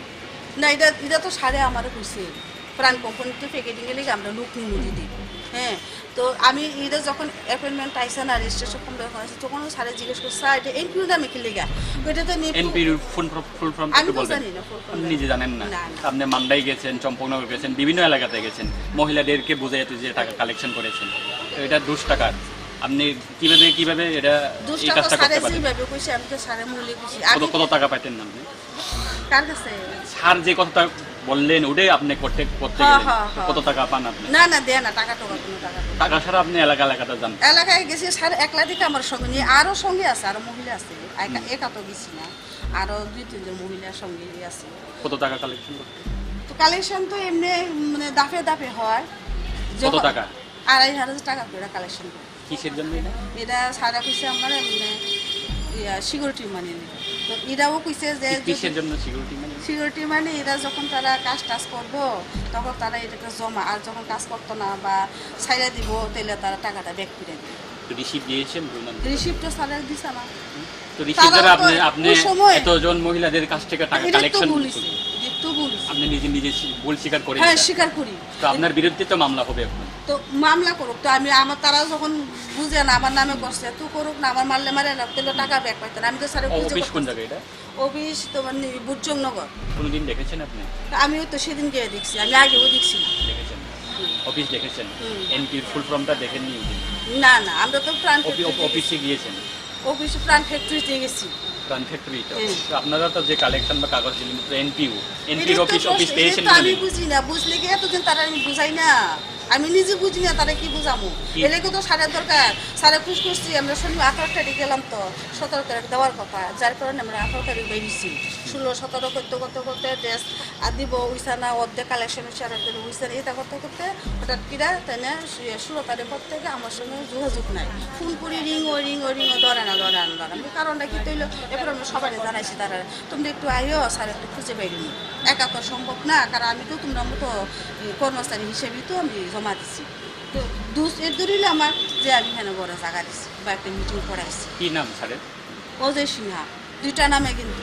না, এটা, এটা তো স্যারে আমারে কইছে। প্রাণ কোম্পানিতে প্যাকেটিং এ লেগে আমরা লোক নিমু দিদি। হ্যাঁ, তো আমি এটা যখন অ্যাপয়েন্টমেন্ট আইসা না, রেজিস্ট্রেশন কমপ্লিট হয়েছে, তখন স্যারে জিজ্ঞেস করছে, "স্যার, এটা এনপিওর নামে কি লেগা?" ওইটা তো নেই। এনপিওর ফুল ফর্ম, ফুল ফর্ম আমি একটু তো বলবেন। জানি না ফুল ফর্ম। আপনি নিজে জানেন না। না, না। আপনি মান্ডাই গেছেন, চম্পকনগর গেছেন, বিভিন্ন এলাকাতে গেছেন, মহিলাদেরকে বুঝাইয়া তুই যে টাকা কালেকশন করেছেন, তো এটা দুশ টাকার। আপনি কিভাবে, কিভাবে এটা, দুশ এই টাকা কাজটা স্যারে করতে পারেন? যেভাবে কইছে, আমি তো স্যারে মূল্যে কইছি। কত, আমি কত টাকা পাইতেন আপনি? কার কাছে? স্যার যে কথাটা বললেন, ওটাই আপনি করতে, করতে হ্যাঁ, গেলেন। হ্যাঁ, হ্যাঁ। কত টাকা পান আপনি? না, না, দেয় না, টাকা টোকা কোনো টাকা দেয় না। টাকা ছাড়া আপনি এলাকা এলাকাতে যান? এলাকায় গেছি, স্যার একলা দিকে আমার সঙ্গে নিয়ে, আরো সঙ্গে আছে, আরো মহিলা আছে। একা, হুম। একা তো গেছি না, আরো দুই তিনজন মহিলা সঙ্গে আছে। কত টাকা কালেকশন করতে? তো কালেকশন তো এমনি মানে দাফে দাফে হয়। কত যখন টাকা? আড়াই হাজার টাকা করে কালেকশন করি। কিসের জন্য এটা? এটা স্যারে কইছে আমার এমনি ইয়া, সিকিউরিটি মানি নিবে। তো এরাও কইছে যে কি-, যদি কিসের জন্য সিকিউরিটি মানি? সিকিউরিটি মানি এরা যখন তারা কাজ টাজ করবো, তখন তারা এটাকে জমা, আর যখন কাজ করতো না বা ছাইড়া দিব, তাহলে তারা টাকাটা ব্যাক করে দিবে। তো রিসিপ্ট দিয়েছেন ওনার? রিসিপ্ট তো স্যারে দিছে না। তো রিসিপ্ট তারা দ্বারা তো আপনি, আপনি ওই সময় এতজন মহিলাদের কাছ থেকে টাকা এটা তো কালেকশন বলেছি, করছেন। এটা তো বলেছি। আপনি নিজে, নিজে স্বী-, ভুল স্বীকার করে হ্যাঁ, নিলেন। স্বীকার করি। তো আপনার বিরুদ্ধে তো মামলা হবে এখন। তো মামলা করুক, তো আমি, আমার, তারা যখন বুঝে না আমার নামে করছে, তো করুক না, আমার মারলে মারে না, তাহলে টাকা ব্যাক পাইতো না। আমি তো স্যারে ও, খুঁজে অফিস কোন করতেছি। জায়গায় এটা? অফিস তোমার নি-, বুটজংনগর। কোনোদিন দেখেছেন আপনি? তো আমিও তো সেদিন গিয়ে দেখছি, আমি আগেও দেখছি না। দেখেছেন? হুম। অফিস দেখেছেন? হুম। এনপিওর ফুল ফর্মটা দেখেননি ওদিন? না, না, আমরা তো প্রাণ অফি-, করতে অফিসে গিয়েছেন? অফিস প্রাণ ফ্যাক্টরিতে গেছি। প্রাণ ফ্যাক্টরিতে? হ্যাঁ। তো আপনারা তো যে কালেকশন বা কাগজ দিলেন, তো এনপিও, এনপিওর এটা তো অফিস, অফিস প্রশ্ন, পেয়েছেন এটা তো আমি কোনোদিন? বুঝি না, বুঝলে কি এতদিন তারা আমি বুঝাই না? আমি নিজে বুঝি না, তারা কি বুঝামু? কি? এলে কিন্তু স্যারের দরকার, স্যারে খুশ করছি, আমরা শনিবার আঠারো তারিখ গেলাম তো, সতেরো তারিখ দেওয়ার কথা, যার কারণে আমরা আঠারো তারিখ বেরিয়েছি। ষোলো, সতেরো করতে, করতে, করতে ড্রেস আর দিব, উইসা না, অর্ধেক কালেকশন উইসা না, এটা করতে করতে হঠাৎ কিরা তাই না, ষোলো তারিখ থেকে আমার সঙ্গে যোগাযোগ নাই। ফোন করি, রিং ও, রিং ও, রিং ও, ধরে না, ধরে না, ধরে না। আমি কারণটা কি তৈল, এরপর আমি সবাই জানাইছি তারা, "তোমরা একটু আইও, স্যার একটু খুঁজে পাইনি।" একা তো সম্ভব না, কারণ আমি তো তোমরা মতো, এ, কর্মচারী হিসেবেই তো আমি জমা দিছি। তো দোষ এর দূরই আমার যে আমি এখানে বড় জায়গা দিছি বা একটা মিটিং করাইছি। কি নাম স্যারের? অজয় সিনহা। দুইটা নামে কিন্তু।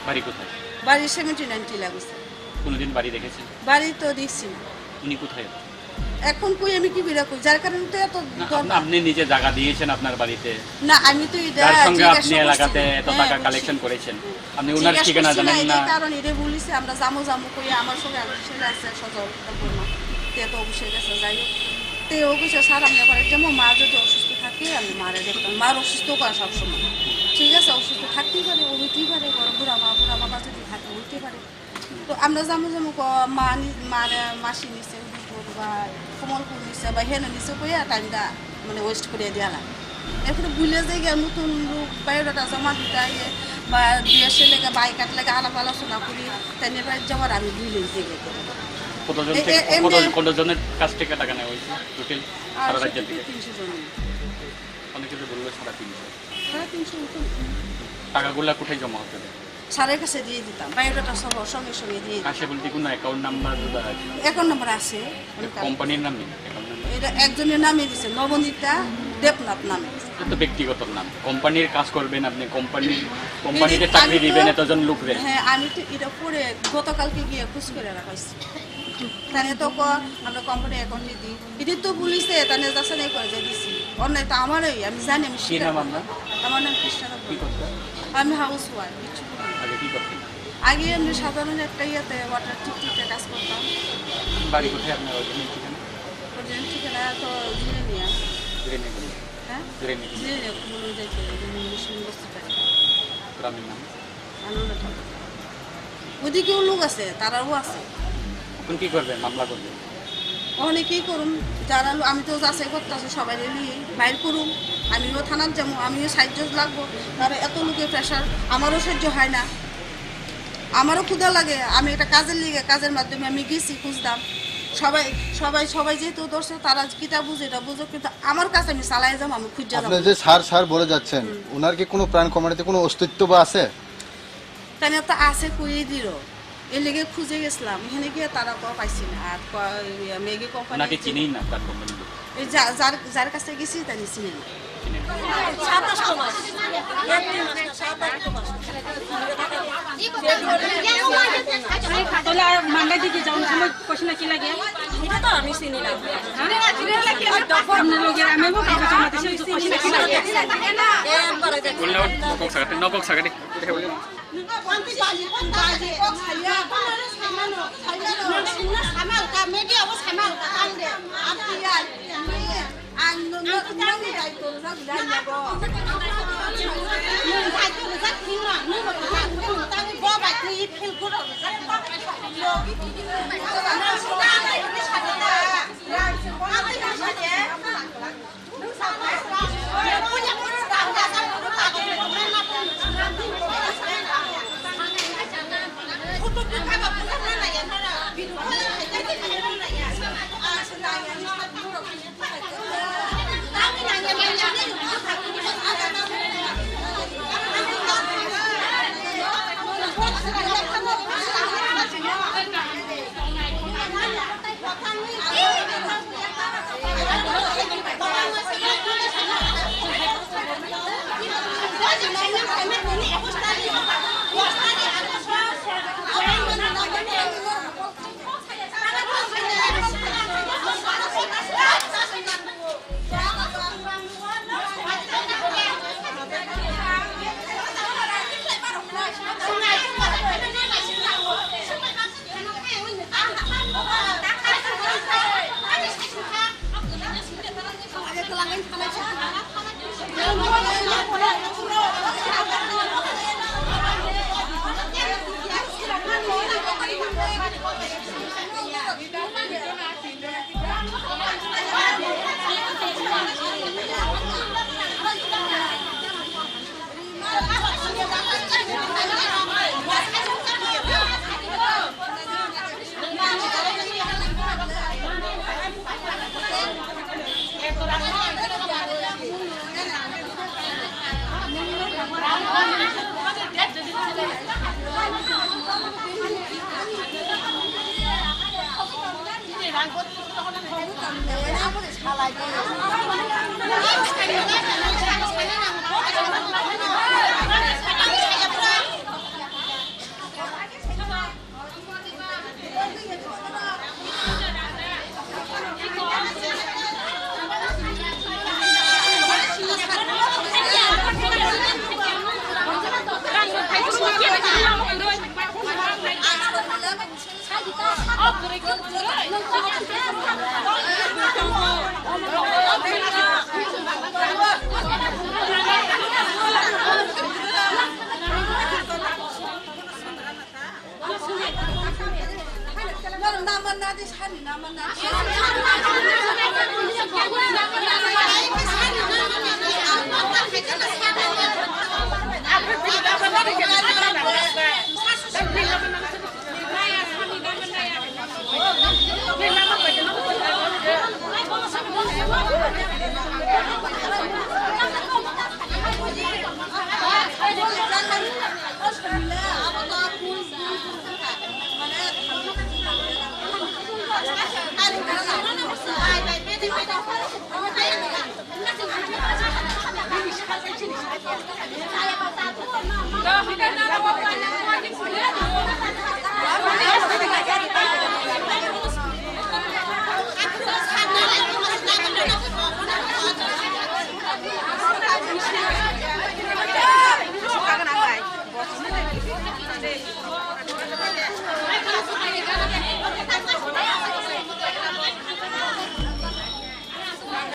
বাড়ি কোথায়? বাড়ি সেভেন্টি নাইন টিলা গেছে। কোনোদিন বাড়ি দেখেছেন? বাড়ি তো দেখছি না। উনি কোথায়? এখন কই আমি কি বিরা কই, যার কারণে তো এত না, দরকার। আপনি, আপনি নিজে জায়গা দিয়েছেন আপনার বাড়িতে? না, আমি তো এটা যার সঙ্গে জিজ্ঞাসা আপনি করছি এলাকাতে না। এত হ্যাঁ, টাকা বুঝছি। কালেকশন করেছেন, আপনি ওনার জিজ্ঞাসা ঠিকানা করছি না, জানেন এটার না? কারণ এটা বলিছে আমরা যামো যামো কই, আমার সঙ্গে আরো ছেলে আছে সজল বর্মা, তে তো অবশ্যই গেছে, যাই হোক। তে ও কইছে, "স্যার, আমি আবার যেমন মা যদি অসুস্থ থাকে, আমি মারা দেখতাম, মার অসুস্থ করে সবসময়।" ঠিক আছে, অসুস্থ থাকতেই পারে, ও হইতেই পারে, বড় বুড়া মা, বুড়া বাবা যদি থাকে, হইতে পারে। তো আমরা যামো যামো ক-, মা নি-, মানে মাসি নিছে, উদয়পুর বা কমলপুর নিছে বা হেন নিছে কইয়া টাইমটা মানে ওয়েস্ট করে দিয়ালা। এরপরে ভুলে যাই গিয়া নতুন লোক বায়োডাটা জমা দিতে আইয়ে বা বিয়ে সে লেগে বাই কাট লেগে আলাপ আলোচনা করি, তাই নিয়ে প্রায় যাওয়ার আমি ভুলে যাই গিয়া। কতজন এ-, থেকে, এ-, এমনি কত, কতজনের কাছ থেকে টাকা নেওয়া হয়েছে টোটাল আর সারা রাজ্য সেটা তো থেকে? তিনশো জন। অনেকে তো বললো সাড়ে তিনশো। সাড়ে তিনশো মতো। টাকাগুলা কোথায় জমা হতে দেয়? স্যারের কাছে দিয়ে দিতাম, বায়োডাটা সহ সঙ্গে সঙ্গে দিয়ে দিতাম। কাছে বলতে কোনো অ্যাকাউন্ট নাম্বার আছে? অ্যাকাউন্ট নাম্বার আছে। কোম্পানির নাম নেই, অ্যাকাউন্ট নাম্বার? এটা একজনের নামে দিছে, নবনীতা দেবনাথ নামে। এটা তো ব্যক্তিগত নাম। কোম্পানির কাজ করবেন আপনি, কোম্পানি, কোম্পানিতে এটা চাকরি আমি তো দিবেন এতজন লোকরে। হ্যাঁ, আমি তো এটা পরে গতকালকে গিয়ে খোঁজ করে রাখাইছি। তাহলে তো ক-, আমরা কোম্পানি অ্যাকাউন্টে দিই। এটা তো পুলিশে তাহলে যাচাই করে যে দিছি। অন্যায় তো আমারই, আমি জানি, আমি কি স্বীকার নাম করি। আপনার? আমার নাম কৃষ্ণা কি খাতুন। করতেন? আমি হাউস ওয়াইফ, কিছু করি না। আগে কি করতেন? আগে এমনি সাধারণ একটা ইয়েতে ওয়াটার টিপ টিপে কাজ করতাম। বাড়ি কোথায় আপনার অরিজিনাল ঠিকানা? অরিজিনাল ঠিকানা তো জিনেনিয়া। জিরেনিয়া কোন? হ্যাঁ? জিরেনিয়া কোন? জিনেনিয়া কোন যাইতে, মিশন বস্তি পারে। গ্রামের নাম? আনন্দ ঠাকুর। ওদিকেও লোক আছে, তারাও আছে। এখন কি করবেন? মামলা করবেন? ওখানে কি করুন? যারা লো-, আমি তো যাচাই করতেছি, সবাই নিয়ে বাইর করুন। আমিও থানার যাবো, আমিও সাহায্য লাগবো। কারণ এত লোকের প্রেশার, আমারও সহ্য হয় না, আমারও ক্ষুধা লাগে। আমি একটা কাজের লিগে, কাজের মাধ্যমে আমি গেছি, খুঁজতাম। সবাই, সবাই, সবাই যেহেতু ধরছে, তারা কিতা বুঝে, এটা বুঝো, কিন্তু আমার কাছে আমি চালাই যাবো, আমি খুঁজে যাবো। আপনি যে স্যার, স্যার বলে যাচ্ছেন, হুম। ওনার কি কোনো প্রাণ কোম্পানিতে কোনো অস্তিত্ব বা আছে? তাহলে তো আছে কইয়ে দিল। এর লেগে খুঁজে গেছিলাম, এখানে গিয়ে তারা কো পাইছি না। আর ক-, ইয়ে, ম্যাগি কোম্পানি ওনাকে যে চিনেই না, তার কোম্পানি। এই যা-, যার, যার কাছে গেছি, তাই চিনে না। চিনে না। সাতাশটা মাস। এক দিন, সাত আটটা মাস। তাহলে আর মামলা দিতে যাওয়ার সময় কইছি না কি লাগে? এটা তো আমি চিনি না। হ্যাঁ? আপনার লগে আমি বলতে চাই না, তো সেই কইছি না কি লাগে? এ, একবারে দেখছি। বললে নকক সাকাটি, নকক সাকাটি।